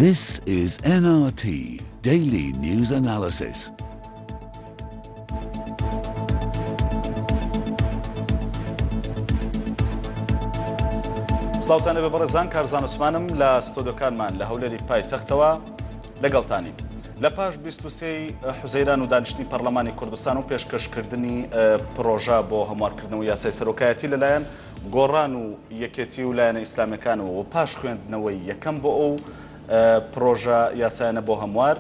This is NRT Daily News Analysis. سڵاوتان لەبێ بەڕێزان کارزان عوسمانم لە ستۆدیۆکانمان لە هەولێری پایتەختەوە لەگەڵتانین. لە پاش 23 حوزەیران و دانیشتنی پەرلەمانی کوردستان و پێشکەشکردنی پرۆژە بۆ هەموارکردنەوە یاسای سەرۆکایەتی لەلایەن گۆڕان و یەکێتی و لایەنە ئیسلامیەکانەوە و پاش خوێندنەوەی یەکەم بۆ ئەو پرۆژە یاسایانە بۆ هەموار،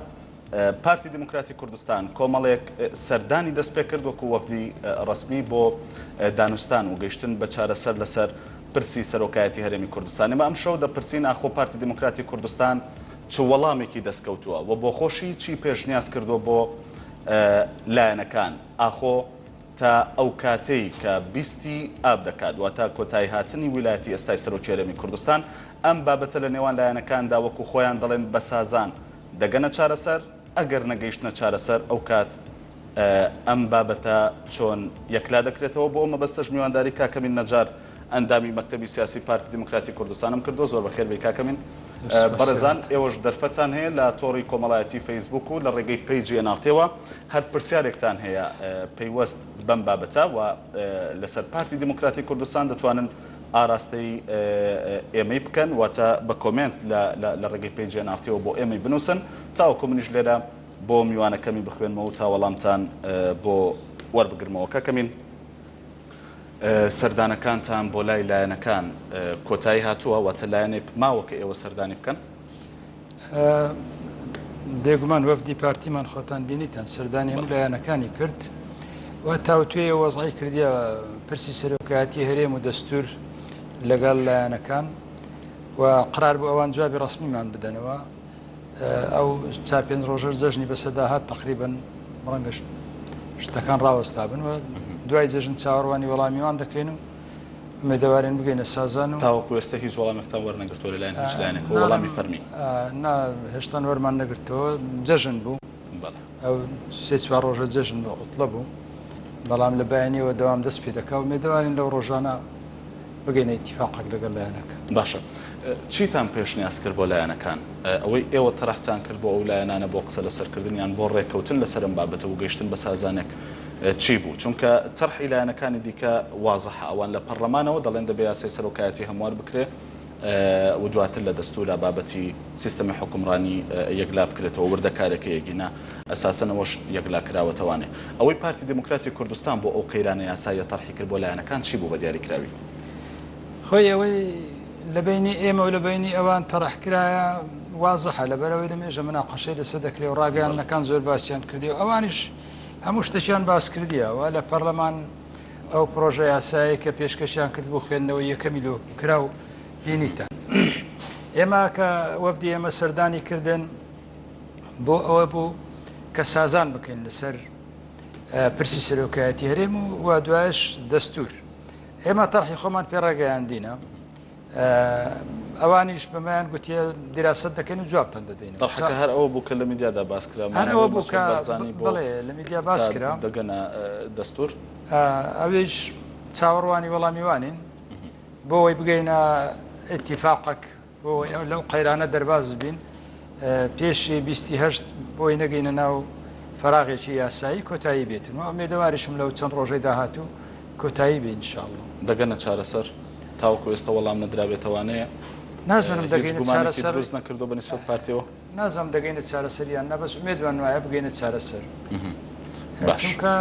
پارتی دیموکراتی کوردستان کۆمەڵێک سەردانی دەستپێکرد وەکو وەفدی ڕەسمی بۆ دانوستان و گەیشتن بە چارەسەر لەسەر پرسی سەرۆکایەتی هەرێمی کوردستان. ئێمە ئەمشەو دەپرسین ئاخۆ پارتی دیموکراتی کوردستان چ وەڵامێکی دەستکەوتووە و بۆخۆشی چی پێشنیاز کردووە بۆ لایەنەکان؟ ئاخۆ تا ئەو کاتەی کە بیستی ئاب دەکات، واتە کۆتاییهاتنی ویلایەتی ئێستای سەرۆکی هەرێمی کوردستان، ئەم بابەتە لە نێوان لایەنەکاندا وەکو خۆیان دەڵێن بە سازان دەگەنە چارەسەر، ئەگەر نەگەیشتنە چارەسەر ئەو کات ئەم بابەتە چۆن یەکلا دەکرێتەوە، بۆ ئەو مەبەستەش میوانداری کاک کەمین نەجار ئەندامی مەکتەبی سیاسی پارتی دیموکراتی کوردستانم کردووە، زۆر بەخێر بێی کاک کەمین. بەڕێزان ئێوەش دەرفەتتان هەیە لە تۆڕی کۆمەڵایەتی فەیسبووک و لە ڕێگەی پەیجی ئێن ئاڕ تیەوە هەر پرسیارێکتان هەیە پەیوەست بەم بابەتە و لەسەر پارتی دیموکراتی کوردستان دەتوانن ئاراستەی ئێمەی بکەن، واتە بە کۆمێنت لە ڕێگەی پەیجی ئێن ئاڕ تیەوە بۆ ئێمەی بنووسن تاوەکو منیش لێرە بۆ میوانەکەمی بخوێنمەوە و تا وەڵامتان بۆ وەربگرمەوە. کاک کەمین سەردانەکانتان بۆ لای لایەنەکان کۆتایی هاتووە، واتە لایەنێک ماوە کە ئێوە سەردانی بکەن؟ بێگومان وەفدی پارتیمان خۆتان بینیتان سەردانی هەموو لایەنەکانی کرد و تاوتوێ وەزعی کردیە پرسی سەرۆکایەتی هەرێم و دەستور لەگەڵ لایەنەکان و قرار بوو ئەوان جوابی ڕەسمیمان بدەنەوە. ئەو چار پێنج ڕۆژەش جەژنی بەسەردا هات تەقریبەن ڕەنگە شتەکان ڕاوەستابن و دوای جەژن چاوەڕوانی وەڵامی وان دەکەین و ئومێدەوارین بگەینە سازان و تاوەکو ئێستا هیچ وەڵامێکتان وەرنەگرتووە لەلایەن هیچ لایەنێکەوە وەڵامی فەرمی؟ نا هێشتان وەرمان نەگرتەوە جەژن بوو ئەو سێ چوار ڕۆژە جەژن بوو عوتڵە بوو بەڵام لە بەیانیەوە دەوام دەست پێ دەکا و ئومێدەوارین لەو ڕۆژانە بگەینە ئیتیفاقێک لەگەڵ لایەنەکان. باشە چیتان پێشنیاز کرد بۆ لایەنەکان؟ ئەوەی ئێوە تەرحتان کرد بۆ ئەو لایەنانە بۆ قسە لەسەر کردن یان بۆ ڕێککەوتن لەسەر ئەم بابەتە و گەیشتن بە سازانێک چی بوو؟ چونکە تەرحی لایەنەکانی دیکە وازحە، ئەوان لە پەڕلەمانەوە دەڵێن دەبێ یاسای سەرۆکایەتی هەموار بکرێ و دواتر لە دەستوورا بابەتی سیستەمی حوکمڕانی یەکلا بکرێتەوە، وردەکارێکە یەگینا ئەساسەن ئەوەش یەکلا کراوەتەوانێ. ئەوەی پارتی دێموکراتی کوردستان بۆ ئەو قەیرانە یاساییە تەرحی کرد بۆ لایەنەکان چی بوو بە دیاریکراوی؟ خۆی ئەوەی لە بەینی ئێمە و لە بەینی ئەوان تەرح کرایە وازحە، لەبەرئەوەی لە مێژە مناقەشەی لەسەر دەکرێ و ڕاگەیاندنەکان زۆر باسیان کردی و ئەوانیش هەموو شتێکیان باس کردیە و لە پەرلەمان ئەو پرۆژە یاسایەی کە پێشکەشیان کرد بوو خوێندنەوەی یەکەمی لۆ کرا و بینیتان ئێمە کە وەفدی ئێمە سەردانی کردن بۆ ئەوە بوو کە سازان بکەین لەسەر پرسی سەرۆکایەتی هەرێم و و دوایش دەستور ئێمە تەرحی خۆمان پێڕاگەیاندینە ئەوانیش بەمەیان گوتیە دیراسەت دەکەین و جوابتان دەدەین. تەرحەکە هەر ئەوە بوو کە لە میدیادا باس کرا، هەر ئەوە بوو کە بەڵێ لە میدیا باس کرا دەگەنە دەستور. ئەویش چاوەڕوانی وەڵامی وانین بۆ ئەوەی بگەینە ئیتیفاقەک بۆ ئەوەی لەو قەیرانە دەرباز بین پێشی بیستی هەشت بۆی نەگەینە ناو فەراغێکی یاسایی کۆتایی بێتن و ئومێدەواریشم لەو چەند ڕۆژەی داهاتوو کۆتایی بێ ان شاء اللە. دەگەنە چارەسەر؟ تاوەکو ئێستا وەڵام نەدرابێتەوانەیە؟ نازانم هیچ دەگەینە گومانێکی چارەسەر؟ دروست نەکردووە بە نیسبەت پارتیەوە؟ نازانم دەگەینە چارەسەر یان نا بەس ئومێدمان وایە بگەینە چارەسەر باش. چونکە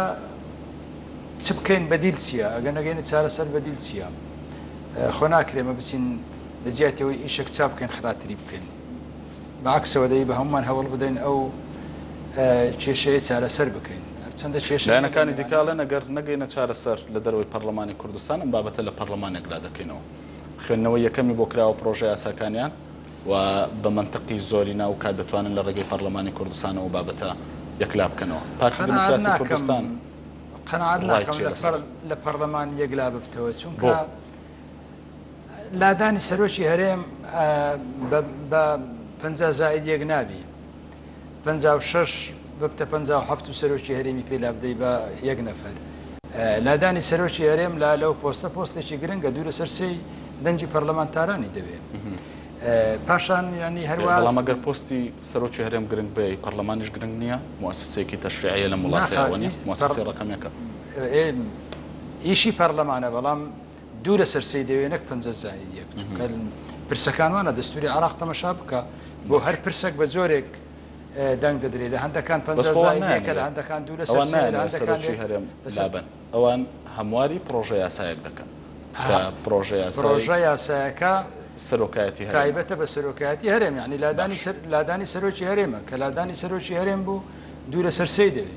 چ بکەین بەدیل چییە؟ ئەگەر نەگەینە چارەسەر بەدیل چییە؟ خۆ ناکرێ ئێمە بچین لە جیاتی ئەوەی ئیشێک چا بکەین خراتری بکەین. بە عەکسەوە دەبی بە هەموومان هەوڵ بدەین ئەو کێشەیە چارەسەر بکەین. هەرچەندە کێشە نییە لە لایەنەکانی دیکە نێوانمان. ئەڵێن ئەگەر نەگەینە چارەسەر لە دەرەوەی پەڕلەمانی کوردستان ئەم بابەتە لە پەڕلەمان یەکلا دەکەینەوە. خوێندنەوەی یەکەمی بۆ کراوە پڕۆژە یاساکانیان و بە مەنتقی زۆرینە ئەو کات دەتوانن لە ڕێگەی پەڕلەمانی کوردستانەوە ئەو بابەتە یەکلا بکەنەوە. پارتی قەناعەت دیموکراتی ناکەم کوردستان قەناعەت ڕای ناکەم چییە لە لەسەر؟ لە پەڕلەمان یەکلا ببتەوە بۆ؟ چونکە لادانی سەرۆکی هەرێم بە 50 زائید یەک نابی 56 ببتە 57 و سەرۆکی هەرێمی پێ لابدەی بە یەک نەفەر لادانی سەرۆکی هەرێم لا لەو پۆستە پۆستێکی گرنگە دوو لەسەر سێی دەنگی پەرلەمانتارانی دەوێت. پاشان یانی هەروا. بەڵام ئەگەر پۆستی سەرۆکی هەرێم گرنگ بێ، پەڕلەمانیش گرنگ نییە؟ موئەسەسەیەکی تەشریعیە لەم وڵاتەیا وەنیە؟ موئەسەسەی ڕەقەم یەکە. ئیشی پەڕلەمانە بەڵام دوو لەسەر سێی دەوێ نەک 50 زائید یەک، چونکە پرسەکان وانە دەستوری عێراق تەمەشا بکە بۆ هەر پرسێک بە جۆرێک دەنگ دەدرێ لە هەندەکان 50 زائید یەکە لە هەندەکان دوو لەسەر سێ لە هەندەکان سەرۆکی هەرێم لابەن. ئەوان هەمواری پڕۆژە یاسایەک دەکەن کە پڕۆژە یاسای پڕۆژە یاسایەکە سەرۆکایەتی هەرێمە. تایبەتە بە سەرۆکایەتی هەرێم یانی لادانی باش. سەر لادانی سەرۆکی هەرێمە کە لادانی سەرۆکی هەرێم بوو دوو لەسەر سێی دەوێ.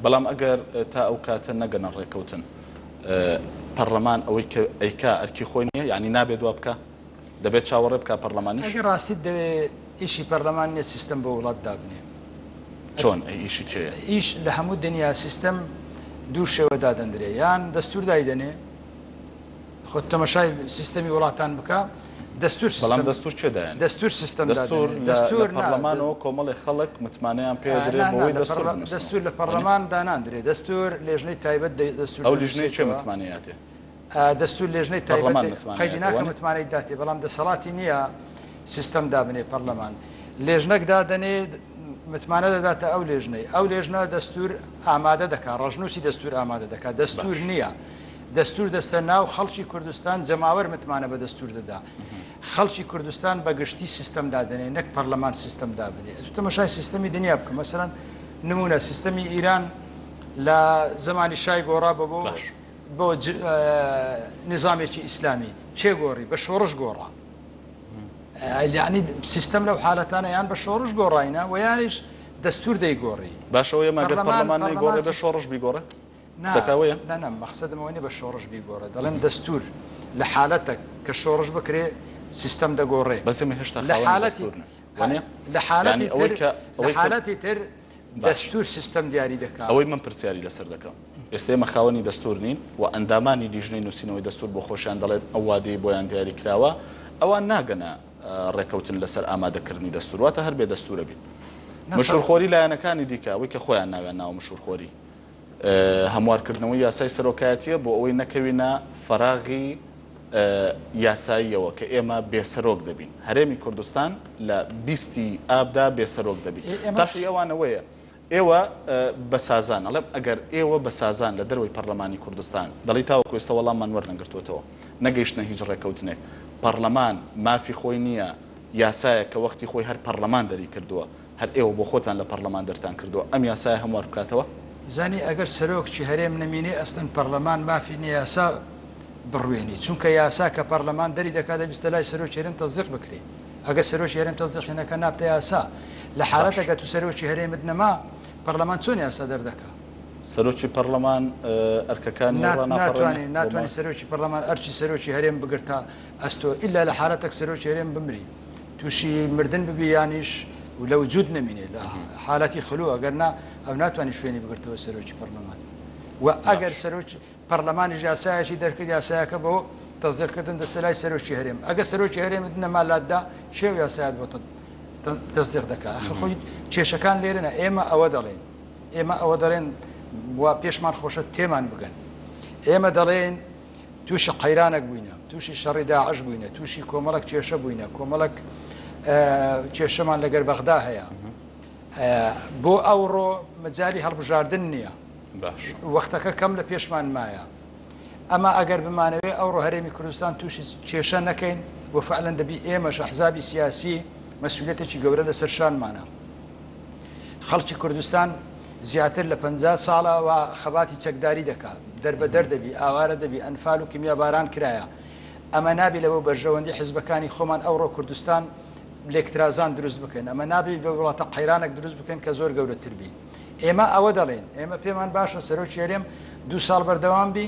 بەڵام ئەگەر تا ئەو کاتە نەگەنە ڕێکەوتن پەڕلەمان ئەوەی کە ئەیکا ئەرکی خۆی نیە؟ یانی نابێت وا بکا؟ دەبێت چاوەڕێ بکا پەڕلەمانیش؟ ئەگەر ڕاستیت دەوێ ئیشی پەڕلەمان نیە سیستەم بۆ وڵات دابنێ. چۆن؟ ئەی ئیشی کێیە؟ ئیش لە هەموو دنیا سیستەم دوو شێوە دادەندرێ یان دەستور دایدەنێ خۆت تەمەشای سیستەمی وڵاتان بکە دەستور بەڵام دەستور کێ دایەنێ؟ دەستور سیستەم دەستور دەستور لە پەڕلەمانەوە کۆمەڵێ خەڵک متمانەیان پێ درێ بۆی دەستور بنووسنەوە. دەستور لە پەڕلەمان داناندرێ دەستور لێژنەی تایبەت دەستور ئەو لیژنەی کێ متمانەیاتێ؟ دەستور لێژنەی تایبەت قەیدی ناکە متمانەی داتێ بەڵام دەسەڵاتی نییە سیستەم دابنێ پەرلەمان لێژنەک دادەنێ متمانە دەداتە ئەو لێژنەی ئەو لێژنە دەستور ئامادە دەکات ڕەشنووسی دەستور ئامادە دەکات دەستور نییە دەستور دەستە ناو خەڵکی کوردستان جەماوەر متمانە بە دەستور دەدا خەڵکی کوردستان بە گشتی سیستەم دادەنێ نەک پەرلەمان سیستەم دابنێ ئەتو تەمەشای سیستەمی دنیا بکە مەسەرەن نمونە سیستەمی ئیران لە زمانی شای گۆڕا بە بۆ بۆ نیزامێکی ئیسلامی کێ گۆڕی؟ بە شۆڕش گۆڕا. یعنی سیستەم لەو حالەتانە یان بە شۆڕش گۆڕاینە و یانیش دەستور دەیگۆڕی. باشە ئەوەیە مەگەر پەرلەمان نەیگۆڕێ بە شۆڕش بیگۆڕێ؟ قسەکە ئەوەیە؟ نا نا مەقسەدم ئەوە نیە بە شۆڕش بیگۆڕێ دەڵێم دەستور لە حالەتەک کە شۆڕش بکرێ سیستەم دەگۆڕێ. بەس ئێمە هێشتا خاوەنی دەستور نین وانیە؟ لە حالەتی تر لە حالەتی تر دەستور سیستەم دیاری دەکا. ئەوەی من پرسیاری لەسەر دەکەم ئێستا ئێمە خاوەنی دەستور نین و ئەندامانی لیژنەی نووسینەوەی دەستور بۆ خۆشیان دەڵێن ئەو وادەی بۆیان دیاری کراوە ئەوان ناگەنە ڕێکەوتن لەسەر ئامادەکردنی دەستور واتە هەر بێ دەستورە بین. مشورخۆری لایەنەکانی دیکە ئەوەی کە خۆیان ناویان ناوە مشورخۆری هەموارکردنەوەی یاسای سەرۆکایەتیە بۆ ئەوەی نەکەوینە فەراغی یاساییەوە کە ئێمە بێ سەرۆک دەبین. هەرێمی کوردستان لە بیستی ئابدا بێ سەرۆک دەبی. تاقی ئەوان ئەوەیە ئێوە بە سازان، ئەڵێم ئەگەر ئێوە بە سازان لە دەرەوەی پەڕلەمانی کوردستان دەڵێی تاوەکو ئێستا وەڵاممان وەرنەگرتووەتەوە، نەگەیشتنە هیچ ڕێکەوتنێک، پەڕلەمان مافی خۆی نییە یاسایەک کە وەختی خۆی هەر پەڕلەمان دەریکردووە، هەر ئێوە بۆ خۆتان لە پەڕلەمان دەرتان کردووە ئەم یاسایە هەموار بکاتەوە؟ زانی ئەگەر سەرۆککی هەرێم نەمینێ ئەسلەن پەڕلەمان مافی نیە یاسا بڕوێنی چونکە یاسا کە پەڕلەمان دەری دەکا دەبیستە لای سەرۆکی هەرێم تەسدیق بکرێ ئەگەر سەرۆکی هەرێم تەسدیقی نەکا نابتە یاسا لە حالەتە گە تو سەرۆکی هەرێمت نەما پەڕلەمان چۆن یاسا دەردەکا؟ سەرۆکی پەڕلەمان ئەرکەکانی ڕاناپەڕێنێ؟ ناتوانێ ناتوانێ سەرۆکی پەڕلەمان ئەرکی سەرۆکی هەرێم بگرتە ئەستۆ ئیلا لە حالەتەک سەرۆکی هەرێم بمری توشی مردن ببی یانیش لە وجود نەمینێ لە حالەتی خلو ئەگەر نا ئەو ناتوانانی شوێنی بگرتەوە سەرۆکی پەرلەمان و ئەگەر سەرۆکی پەرلەمانیش یاسایەکی دەرکرد یاسایەکە بۆ تەزیقکردن دەستە لای سەرۆکی هەرێم ئەگەر سەرۆکی هەرێمت نەما لاتدا چێ و یاسایەت بۆ تەزیق دەکا ئەخر خۆی کێشەکان لێرەنە ئێمە ئەوە دەڵێن ئێمە ئەوە دەڵێن وا پێشمان خۆشە تێمان بگەن ئێمە دەڵێن تووشی قەیرانێک بووینە، تووشی شەڕی داعش بووینە، تووشی کۆمەڵێک کێشە بووینە، کۆمەڵێک کێشەمان لەگەر بەغدا هەیە. بۆ ئەوڕۆ مەجالی هەڵبژاردن نییە. وەختەکە کەم لە پێشمان مایە. ئەما ئەگەر بمانەوێ ئەوڕۆ هەرێمی کوردستان تووشی کێشە نەکەین و فعلەن دەبی ئێمەش ئەحزابی سیاسی مەسئولیەتێکی گەورە لەسەر شانمانە. خەڵکی کوردستان زیاتر لە 50 ساڵە و خەباتی چەکداری دەکا، دەربەدەر دەبی، ئاوارە دەبی، ئەنفال و کیمیاباران کرایە. ئەمە نابی لەبۆ بەرژەوەندی حزبەکانی خۆمان ئەوڕۆ کوردستان لێکترازان دروست بکەین. ئەمە نابی لە وڵاتە قەیرانێک دروست بکەین کە زۆر گەورەتر بی. ئێمە ئەوە دەڵێین. ئێمە پێمان باشە سەرۆکی هەرێم دوو ساڵ بەردەوام بی،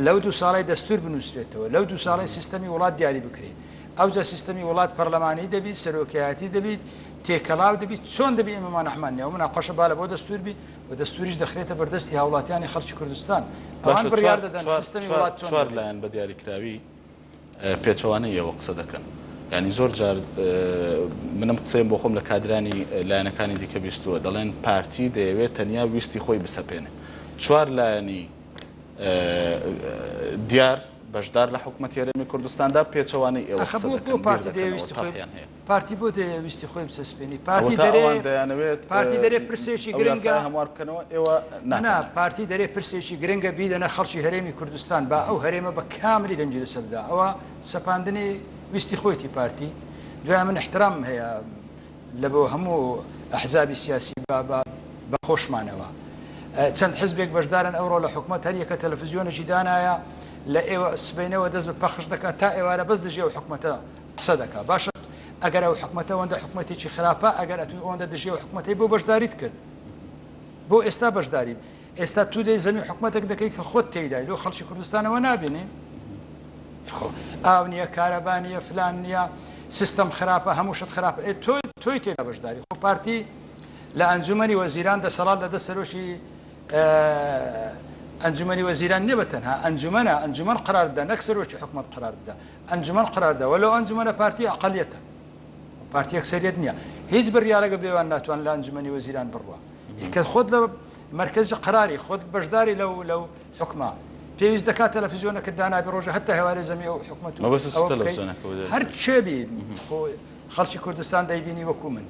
لەو دوو ساڵەی دەستور بنووسرێتەوە، لەو دوو ساڵەی سیستەمی وڵات دیاری بکرێ. ئەوجا سیستەمی وڵات پەرلەمانی دەبی، سەرۆکایەتی دەبی، تێکەڵاو دەبی، چۆن دەبی ئێمە مانەحمان نیە، ئەو مناقەشە با لە بۆ دەستور بی و دەستوریش دەخرێتە بەردەستی هاوڵاتیانی خەڵکی کوردستان، ئەوان باشە بڕیار دەدەن سیستەمی وڵات چۆن چوار دەبێ. لایەن بە دیاریکراوی پێچەوانەی ئێوە قسە دەکەن، یانی زۆر جار منم قسەیم بۆ خۆم لە کادرانی لایەنەکانی دیکە بیستووە دەڵێن پارتی دەیەوێت تەنیا ویستی خۆی بسەپێنێ، چوار لایەنی دیار. بەشدار لە حکومەتی هەرێمی کوردستاندا پێچەوانەی ئێوە ئەخە قسە بۆ دەکەن، بۆ بیر پارتی دەکەنەوە، دەیەویستی خۆی تەرحیان هەیە. پارتی بۆ دەیەوێ ویستی خۆی بچەسپێنی؟ پارتی ئەوەتا دەرێ ئەوان دەیانەوێت پارتی دەرێ پرسێکی ئەو گرنگە یاسایە هەموار بکەنەوە، ئێوە نا ناتانەوێت. پارتی دەرێ پرسێکی گرنگە بیدەنە خەڵکی هەرێمی کوردستان با ئەو هەرێمە بە کاملی دەنگی لەسەر بدا ئەوە سەپاندنی ویستی خۆیتی پارتی دوای من احترامم هەیە لە بۆ هەموو ئەحزابی سیاسی با بە بە خۆشمانەوە چەند حزبێک بەشدارن ئەوڕۆ لە حکومەت هەر یەکە تەلەفزیۆنێکی دانایە لە ئێوە سبەینەوە دەست بە پەخش دەکات تا ئێوارە بەس دژی ئەو حکومەتە قسە دەکات باشە ئەگەر ئەو حکومەتە ئەوەندە حکومەتێکی خراپە ئەگەر ئەتوو ئەوەندە دژی ئەو حکومەتەی بۆ بەشداریت کرد بۆ ئێستا بەشداری ئێستا تو دەی زەمی حکومەتێک دەکەی کە خۆت تێیدای لۆ خەڵکی کوردستانەوە نابینی خۆ ئاو نییە کارەبا نییە فلان نییە سیستەم خراپە هەموو شت خراپە ئێ تۆ تۆی تێدا بەشداری خۆ پارتی لە ئەنجومەنی وەزیران دەسەڵات لە دەست سەرۆکی ئەنجومەنی وەزیران نییە بە تەنها ئەنجومەنە ئەنجومەن قرار بدە نەک سەرۆکی حکومەت قرار بدە ئەنجومەن قرار دا وەلو ئەنجومەنە پارتی ئەقلیەتە پارتی ئەکسەریەت نییە هیچ بڕیارەکە بێوان ناتوان لە ئەنجومەنی وەزیران بڕوا کە خۆت لە مەرکەزی قەراری خۆت بەشداری لەو لەو حکومە پێویست دەکات تەلەفزیۆنەکە دانابی ڕۆژە هەتا هێوارێ زەمی ئەو حکومەت و مەبەست چ ئەوە بکەی. تەلەفزیۆنەکە بوو؟ هەر چێ بی خۆ خەڵکی کوردستان دەیبینی وەکو من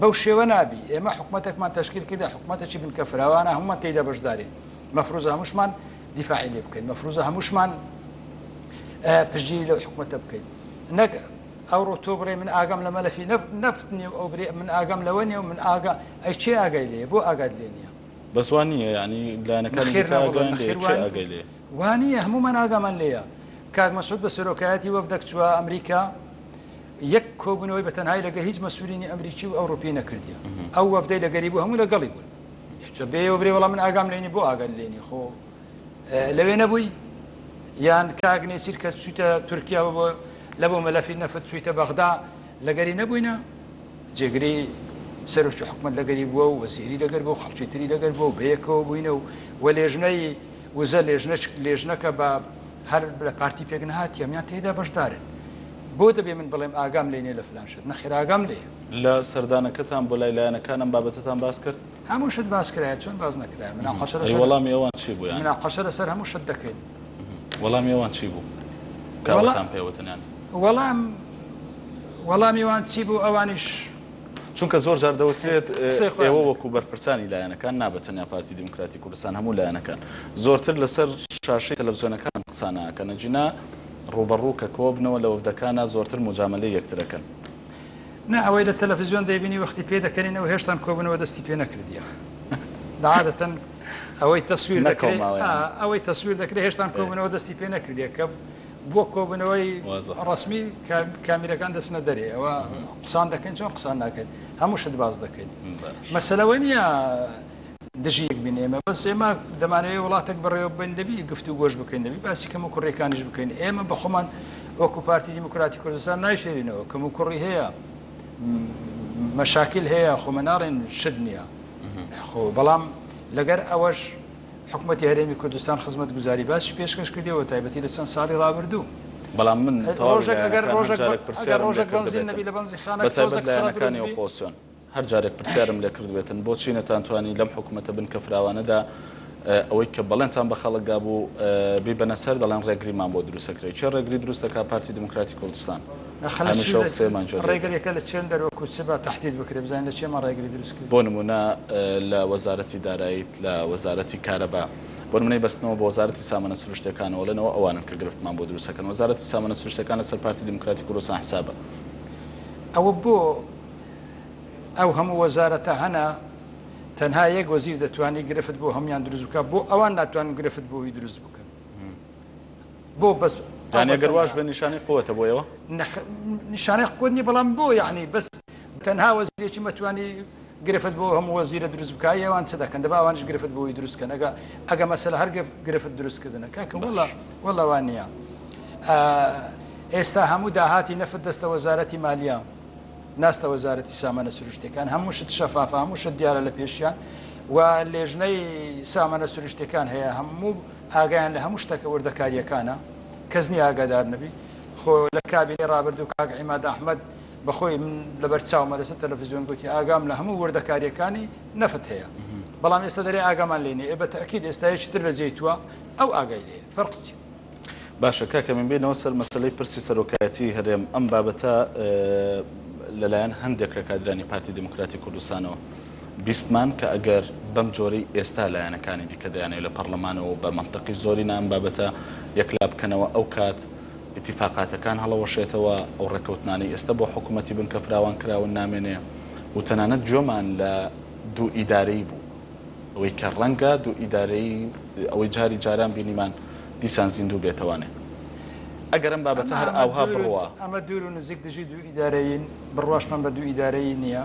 بەو شێوە نابی ئێمە حکومەتێکمان تەشکیل کردە حکومەتێکی بنکە فراوانە هەموومان تێیدا بەشدارین مەفروزە هەمووشمان دیفاعی لێ بکەین مەفروزە هەمووشمان پشتگیری لەو حکومەتە بکەین نەک ئەوڕۆ تۆ بڕێ من ئاگام لە مەلەفی نەفت نیە و ئەو برێ من ئاگام لەوە نیە و من ئاگا ئەی کێ ئاگای لێیە بۆ ئاگات لێ نیە؟ بەس وا نییە یانی لایەنەکانی نەخێر دیکە ناوەڵا ئاگایان لێیە نەخێر کێ وا ئاگای لێیە؟ وا نییە هەموومان ئاگامان لێیە کاک مەسعود بە سەرۆکایەتی وەفدەک چووە ئەمریکا یەک کۆبوونەوەی بە تەنهایی لەگە هیچ مەسوولینی ئەمریکی و ئەوڕوپی نەکردیە ئەو وەفدەی لەگەری بوو هەموو لەگەڵی بوون چە بێەوە برێ وەڵا من ئاگام لێ نیە بۆ ئاگات لێ نیە خۆ لەوێ نەبووی؟ یان کاک نێچیر کە چوویتە تورکیا بۆ لە بۆ مەلەفی نەفت چوویتە بەغدا لەگەری نەبووینە؟ جێگری سەرۆکی حکومەت لەگەری بووە و وەزیری لەگەر بوو خەڵکی تری لەگەر بووە و بەیەکەوە بووینە و و لێژنەی وزە لێژنە لێژنەکە بە هەر لە پارتی پێک نەهاتیە هەموویان تێیدا بەشدارن بۆ دەبێ من بڵێم ئاگام لێ نییە لە فلان شت نەخێر ئاگام لێیە. لە سەردانەکەتان بۆ لای لایەنەکان ئەم بابەتەتان باس کرد؟ هەموو شت باس کرایە چۆن باس نەکرایە مناقەشە ئەی لەسەر وەڵامی ئەوان چی بوو یانی؟ مناقەشە لەسەر هەموو شت دەکەین. وەڵامی ئەوان چی بوو کە وەڵا ئەوەتان پێ وتن یانی؟ وەڵام وەڵامی وان چی بوو ئەوانیش چونکە زۆر جار دەوترێت قسەی خۆیان ئێوە دەکەن. وەکو بەرپرسانی لایەنەکان نا بە تەنیا پارتی دیموکراتی کوردستان هەموو لایەنەکان زۆرتر لەسەر شاشەی تەلەفزیۆنەکان قسە ناکەن ئەگینا ڕووبەڕوو کە کۆبنەوە لە وەفدەکانا زۆرتر موجامەلەی یەکتر ئەکەن. نا ئەوەی لە تەلەفزیۆن دەیبینی وەختی پێ دەکەنین ئەو هێشتان کۆبوونەوە دەستی پێ نەکردیە عادەتەن ئەوەی تەسویر دەکرێت ئەوەی تەسویر دەکرێت هێشتان کۆبوونەوە دەستی پێ نەکردیە کە بۆ کۆبوونەوەی ڕسمی کامیرەکان دەچنە دەرێ ئەوە قسان دەکەین چۆن قسان ناکەین هەموو شت باز دەکەین مەسەلەوە نییە دژی یەک بین ئێمە بەس ئێمە دەمانەوێت وڵاتێک بەڕێوە ببەین دەبی گفتوگۆش بکەین دەبی باسی کەم و کوڕیەکانیش بکەین ئێمە بە خۆمان وەکو پارتی دیموکراتی کوردستان نایشێرینەوە کەم و کوڕی هەیە مەشاکیل هەیە خۆمە ناڵێن شت نییە خۆ بەڵام لەگەر ئەوەش حکوومەتتی هەرێمی کوردستان خزمەت گوزاری باشی پێشکەش کردەوە تایبەتی لە چەند ساڵی ڕابردوو بەڵام من ڕۆژێک ئەگەر ڕۆژێک ئەگەر ڕۆژێک بەنزین نەبی لە بەنزینخانە بەتایبەت لایەنەکانی ئۆپۆزسیۆن هەر جارێک پرسیارم لێ کردبێتن بۆچی نەتانتوانی لەم حکومەتە بنکە فراوانەدا ئەوەی کە بەڵێنتان بە خەڵک دابوو بیبەنە سەر، دەڵێن ڕێگریمان بۆ دروست دەکرێت. کێ ڕێگری دروست دەکات؟ پارتی دیموکراتی کوردستان. هەمیشە ئەو قسەیەمان گوێ لێ دەبێت. ڕێگریەکە لە چێن دەر وەکو چ با تەحدید بکرێت بزانین لە چێمان ڕێگری دروست کرد. بۆ نموونە لە وەزارەتی داراییت، لە وەزارەتی کارەبا، بۆ نموونەی بەستنەوە بە وەزارەتی سامانە سروشتیەکانەوە ئەڵێن ئەوە ئەوانن کە گرفتمان بۆ دروست دەکەن. وەزارەتی سامانە سروشتیەکان لەسەر پارتی دیموکراتی کوردستان حسابە. ئەوە بۆ ئەو هەموو وەزارەتە هەنە تەنها یەک وەزیر دەتوانی گرفت بۆ هەموان دروست بکات بۆ ئەوان ناتوانن گرفت بۆ وی دروست بکەن بۆ بەس یانی ئەگەر واش بێ نیشانەی قوتە بۆ ئێوە؟ نیشانەی قوت نیە بەڵام بۆ یعنی بەس تەنها وەزیرێکی مەتوانی گرفت بۆ هەموو وەزیرە دروست بکە ئێوان چ دەکەن دەبا ئەوانیش گرفت بۆی دروست کەن ئەگە ئەگە مەسەلە هەر گرفت دروست کردنە کاکە وەڵا وەڵا وان نییە ئێستا هەموو داهاتی نەفت دەستە وەزارەتی مالیە ناستە وەزارەتی سامانە سروشتیەکان هەموو شت شەفافە هەموو شت دیارە لە پێشیان و لێژنەی سامانە سروشتیەکان هەیە هەموو ئاگایان لە هەموو شتەکە وردەکاریەکانە کەس نییە ئاگادار نەبی خۆ لە کابینەی ڕابردوو کاک عیماد ئەحمەد بەخۆی من لەبەر چاومە لەسەر تەلەفزیۆن گوتی ئاگام لە هەموو وردەکاریەکانی نەفت هەیە بەڵام ئێستا دەرێ ئاگامان لێ نییە ئێ بە تەئکید ئێستا یەکی تر لە جێی تووە ئەو ئاگای لێیە فەرق چییە؟ باشە کاک ئەمین بێینەوە سەر مەسەلەی پرسی سەرۆکایەتی هەرێم، ئەم بابەتە لەلایەن هەندێک لە کادرانی پارتی دیموکراتی کوردستانەوە بیستمان کە ئەگەر بەم جۆرەی ئێستا لایەنەکانی دیکە دەیانەوێت لە پەڕلەمانەوە و بە مەنتقی زۆرینە ئەم بابەتە یەکلا بکەنەوە ئەو کات ئیتیفاقاتەکان هەڵەوەشێتەوە، ئەو ڕێککەوتنانەی ئێستا بۆ حکوومەتی بنکە فراوان کراون نامێنێ و تەنانەت گوێمان لە دوو ئیدارەیی بوو. ئەوەی کە ڕەنگە دوو ئیدارەیی ئەوەی جاری جاران بینیمان دیسان زیندوو بێتەوانێ. ئەگەر ئەم بابەتە هەر ئاوها بڕوا. ئەمە دوور و نزیک دژی دوو ئیدارەیین، بڕواشمان بە دوو ئیدارەیی نییە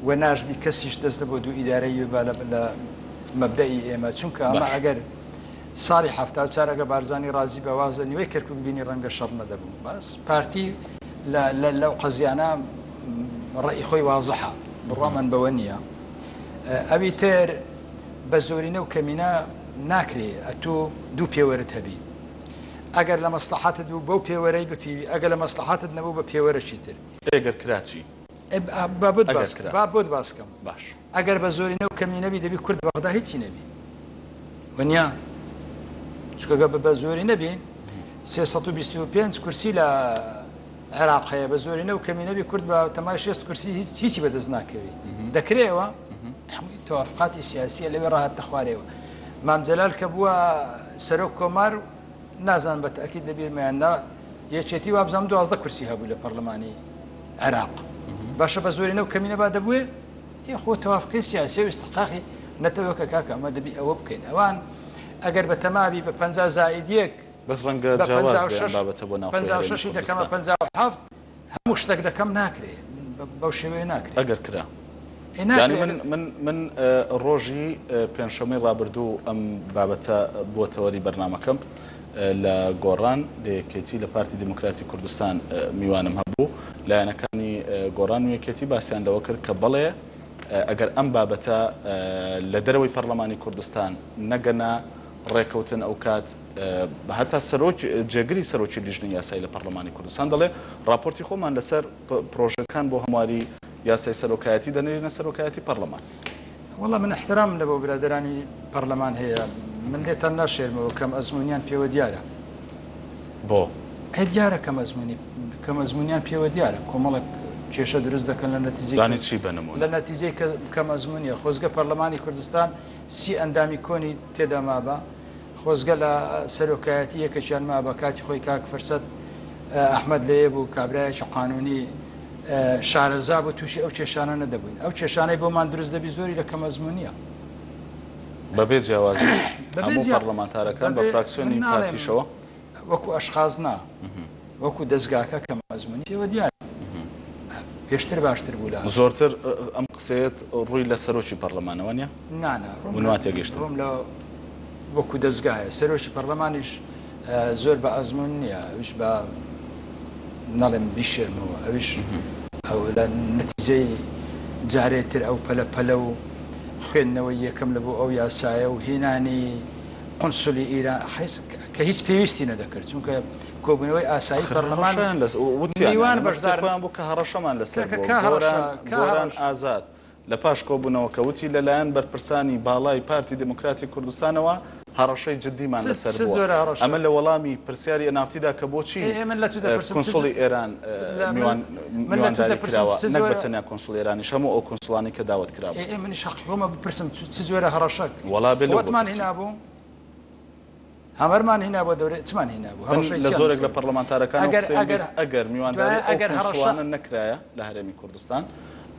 و ناشبی کەسیش دەست لە بۆ دوو ئیدارەیی ببا لە مەبدەئی ئێمە، چونکە ئەمە ئەگەر ساڵی 74 ئەگە بارزانی ڕازی بە واز لە نیوەی کەرکوک بینی ڕەنگە شەڕ نەدەبوو. بەس پارتی لەو قەزیانە ڕەئی خۆی وازحە، بڕوامان بەوە نییە. ئەوی تر بە زۆرینە و کەمینە ناکرێ ئەتۆ دوو پێوەرت هەبی ئەگەر لە مەسلحاتت بوو بەو پێوەرەی بپیوی ئەگەر لە مەسلحاتت نەبوو بە پێوەرەکی تر. ئەگەر کرا چی؟ با بۆت باس کرا. با بۆت باس کەم. باش. ئەگەر بە زۆرینە و کەمینە بی دەبی کورد بەغدا هیچی نەبی وەنیا؟ چونکە گەر بە زۆرینە بی 325 کورسی لە عێراق هەیە بە زۆرینە و کەمینە بی کورد بە تەمای شێست کورسی هیچ هیچی بەدەست ناکەوی دەکرێەوە هەمووی تەوافقاتی سیاسیە لەوێ ڕاهاتە خوارێەوە مام جەلال کە بووە سەرۆک کۆمار نازان بە تەئکید لە بیرمەیان نا یەکێتی وابزانم 12 کورسی هەبوو لە پەرلەمانی عێراق باشە بە زۆرینە و کەمینە با دەبوێ ئی خۆ تەوافقی سیاسی و استحقاقی نەتەوەکە کاکە ئەمە دەبی ئەوە بکەین ئەوان ئەگەر بە تەمابی بە 50 زائد یەک بەس ڕەنگە بە جیاواز بێ 56 ئەم بابەتە بۆ ناوخۆی هەرێمی 56 ی دەکەمە کوردستان. 57 هەموو شتەک دەکەم ناکرێ بەو شێوەیە ناکرێ. ئەگەر کرا. ئێ ناکرێ یانی من ئەگەر. من من ڕۆژی پێنجشەممەی ڕابردوو ئەم بابەتە بووە تەوەری بەرنامەکەم لە گۆڕان لە یەکێتی لە پارتی دیموکراتی کوردستان میوانم هەبوو لایەنەکانی گۆڕان و یەکێتی باسیان لەوە کرد کە بەڵێ ئەگەر ئەم بابەتە لە دەرەوەی پەرلەمانی کوردستان نەگەنە ڕێکەوتن ئەوکات هەتا سەرۆک جێگری سەرۆکی لیژنەی یاسایی لە پەرلەمانی کوردستان دەڵێ ڕاپۆرتی خۆمان لەسەر پرۆژەکان بۆ هەمواری یاسای سەرۆکایەتی دەنێرینە سەرۆکایەتی پەرلەمان. وەڵا من احترامم لە بۆ برادەرانی پەرلەمان هەیە من لێتان ناشێرمەوە کەم ئەزمونیان پێوە دیارە. بۆ؟ ئێ دیارە کەم ئەزمونی کەم ئەزمونیان پێوە دیارە کۆمەڵێک کێشە دروست دەکەن لە نەتیجەی یانی چی بە نمونە؟ لە نەتیجەی کەم ئەزمونیە خۆزگە پەرلەمانی کوردستان سی ئەندامی کۆنی تێدا مابا، خۆزگە لە سەرۆکایەتی یەکێکیان مابا، کاتی خۆی کاک فرسەت ئەحمەد لەیێ بوو، کابرایەکی قانونی شارەزا بوو، تووشی ئەو کێشانە نەدەبووین. ئەو کێشانەی بۆمان دروست دەبی زۆری لە کەمئەزموونییە. بەبێ جیاوازی هەموو پەڕلەمانتارەکان بە فراکسیۆنی پارتیشەوە؟ وەکو ئەشخاس نا، وەکو دەزگاکە کەمئەزموونی پێوە دیارە. پێشتر باشتر بوو لە. زۆرتر ئەم قسەیەت ڕووی لە سەرۆکی پەڕلەمانە وانیە؟ نا نا ڕووم من وا تێگەیشتم. ڕووم لە وەکو دەزگایە. سەرۆکی پەڕلەمانیش زۆر بە ئەزموون نییە، ئەویش بە نەڵێم بیشێرمەوە، ئەویش ئەو لە نەتیجەی جارێ تر ئەو پەلە پەلە و خوێندنەوەی یەکەم لە بۆ ئەو یاسایە و هێنانی قونسولی ئیران کە هیچ پێویستی نەدەکرد چونکە کۆبوونەوەی ئاسایی پەرلەمان هەڕەشەیان لەس وتیان میوان یانی بەشدار خۆیان بوو کە هەڕەشەمان لەسەر کاکە بووە کا هەڕەشە گۆران کا گۆران هەڕەشە ئازاد لە پاش کۆبوونەوەکە وتی لەلایەن بەرپرسانی باڵای پارتی دیموکراتی کوردستانەوە هەڕەشەی جدیمان چ لەسەر چ بووە جۆرە هەڕەشە ئەمە لە وەڵامی پرسیاری ئێن ئاڕ تیدا کە بۆچی ئێ من لە تو دەپرسم چ کونسوڵی ئێران لە من میوان من لە تو میوانداری دەپرسم کراوە چ نەک بە جۆرە تەنیا کونسوڵی ئێرانیش هەموو ئەو کونسوڵانەی کە داوەت ئێ کرابوون. ئێ منیش حەقی خۆمە بپرسم چ چ جۆرە هەڕەشەک وەڵا بێ لەو قوتمان بپرسی. هینابوو؟ هەمەرمان هینا بۆ دەورێ چمان هینا بوو من هەڕەشەی لە چیان زۆرێک لە لەسەر بوو؟ پەڕلەمانتارەکانەوە ئەگەر قسەیم ئەگەر بیست ئەگەر میوانداری دوایە ئەو ئەگەر هەڕەشە کونسوڵانە نەکرایە لە هەرێمی کوردستان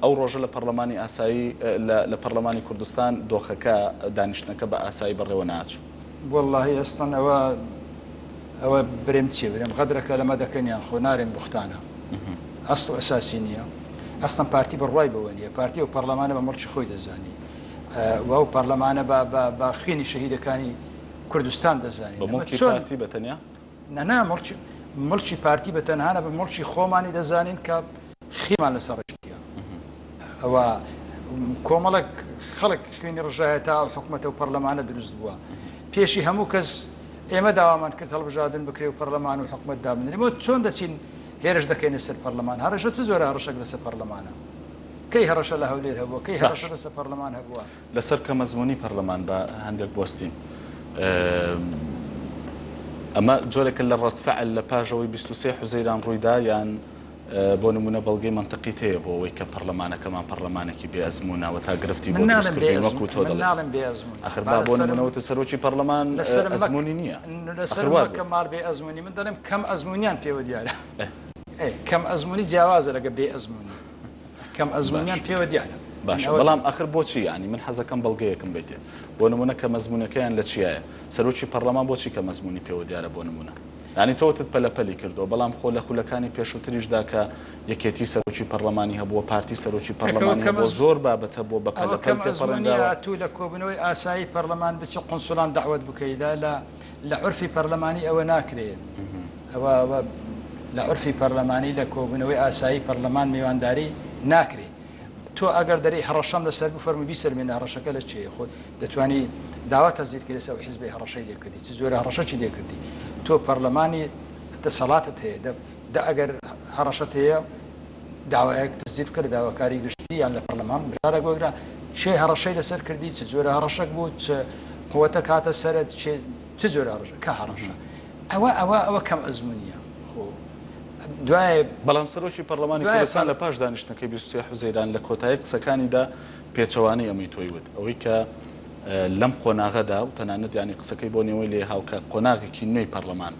ئەو ڕۆژە لە پەڕلەمانی ئاسایی لە لە پەڕلەمانی کوردستان دۆخەکە دانیشتنەکە بە ئاسایی بەڕێوە ناچوو. وەڵاهی ئەسڵەن ئەوە ئەوە برێم چیە برێم غەدرەکە لەمە دەکەن یان خۆ نارێم بوختانە ئەسڵ و ئەساسی نییە ئەسڵەن پارتی بڕوای بەوە نییە پارتی ئەو پەڕلەمانە بە مڵکی خۆی دەزانی و ئەو پەڕلەمانە بە بە بە خوێنی شەهیدەکانی کوردستان دەزانین. بە ئەمە موڵکی چۆن؟ پارتی بە تەنیا؟ نا نا موڵکی موڵکی پارتی بە تەنها نا بە موڵکی خۆمانی دەزانین کە خیمان لەسەر ڕشتیە. ئەوە کۆمەڵێک خەڵک خوێنی ڕژایە تا ئەو حکومەتە و پەرلەمانە دروست بووە. پێشی هەموو کەس ئێمە داوامان کرد هەڵبژاردن بکرێ و پەرلەمان و حکومەت دابنرێ. بۆ چۆن دەچین هێرش دەکەینە سەر پەرلەمان؟ هەڕەشە چ جۆرە هەڕەشەک لەسەر پەرلەمانە؟ کەی هەڕەشە لە هەولێر هەبووە؟ کەی باش. هەڕەشە لەسەر پەرلەمان هەبووە؟ لەسەر کەمئەزموونی پەرلەمان با هەندێک بوەستین. ئەمە جۆرێکە لە ڕەد فعل لە پاش ئەوەی 23 حوزەیران ڕوویدا یان بۆ نموونە بەڵگەی مەنتقیت هەیە بۆ ئەوەی کە پەرلەمانەکەمان پەرلەمانێکی بێ ئەزموونە و تا گرفتی بۆ من دروست ناڵێم بێ کردووین ئەزموون وەکو تۆ من دەڵێی ناڵێم بێ ئەزموونە ئاخر با با بۆ لەسەرم نموونە وتت سەرۆکی پەرلەمان لەسەرم مەک ئەزموونی نییە ئاخر لەسەرم وا مەکە گوت. ماڵ بێ ئەزموونی من دەڵێم کەم ئەزموونیان پێوە دیارە ئێ کەم ئەزموونی جیاوازە لەگە بێ ئەزموونی کەم ئەزموونیان باشە پێوە دیارە من باشە ئەوە بەڵام دەڵێم. ئاخر بۆچی یانی من حەزەکەم بەڵگەیەکم بەیتێ بۆ نموونە کەم ئەزموونەکەیان لە چیایە سەرۆکی پەرلەمان بۆچی کەم ئەزموونی پێوە دیارە بۆ نموونە یانی تۆ وتت پەلە پەلی کردووە بەڵام خۆ لە خولەکانی پێشووتریشدا کە یەکێتی سەرۆکی پەرلەمانی هەبووە پارتی سەرۆکی کاکە ئەوە پەرلەمانی کەم هەبووە ئەز زۆر بابەت هەبووە بە ئەوە پەلە پەل کەم ئەزموونیە تێپەڕێنراوە. ئەتوو لە کۆبوونەوەی ئاسایی پەرلەمان بچی قونسوڵان دەعوەت بکەی لە لە لە عورفی پەرلەمانی ئەوە ناکرێ ئەوە ئەوە لە عورفی پەرلەمانی لە کۆبوونەوەی ئاسایی پەرلەمان میوانداری ناکرێ تۆ ئەگەر دەرێی هەڕەشەم لەسەر بوو فەرموو بیسەلمێنە هەڕەشەکە لە چێیە خۆت دەتوانی داوا تەزیر کەی لەسەر ئەو حیزبەی هەڕەشەی لێ کردی چ جۆرە هەڕەشەکی لێ کردی تۆ پەرلەمانی دەسەڵاتت هەیە دە دە ئەگەر هەڕەشەت هەیە داوایەک تەزیر بکە لە داواکاری گشتی یان لە پەرلەمان بڕیارێک وەرگرە چێ هەڕەشەی لەسەر کردی چ جۆرە هەڕەشەک بوو چ قوتەک هاتە سەرت چێ چ جۆرە هەڕەشە کە هەڕەشە ئەوە ئەوە ئەوە کەم ئەزمونیە خۆ دوایێ بەڵام سەرۆکی پەرلەمانی دوایێ کوردستان پەر. لە پاش دانیشتنەکەی 23 حوزەیران لە کۆتایی قسەکانیدا پێچەوانەی ئەمەی تۆی وت ئەوەی کە لەم قۆناغەدا و تەنانەت یانی قسەکەی بۆ نێوەی لێ هاو کە قۆناغێکی نوێی پەرلەمان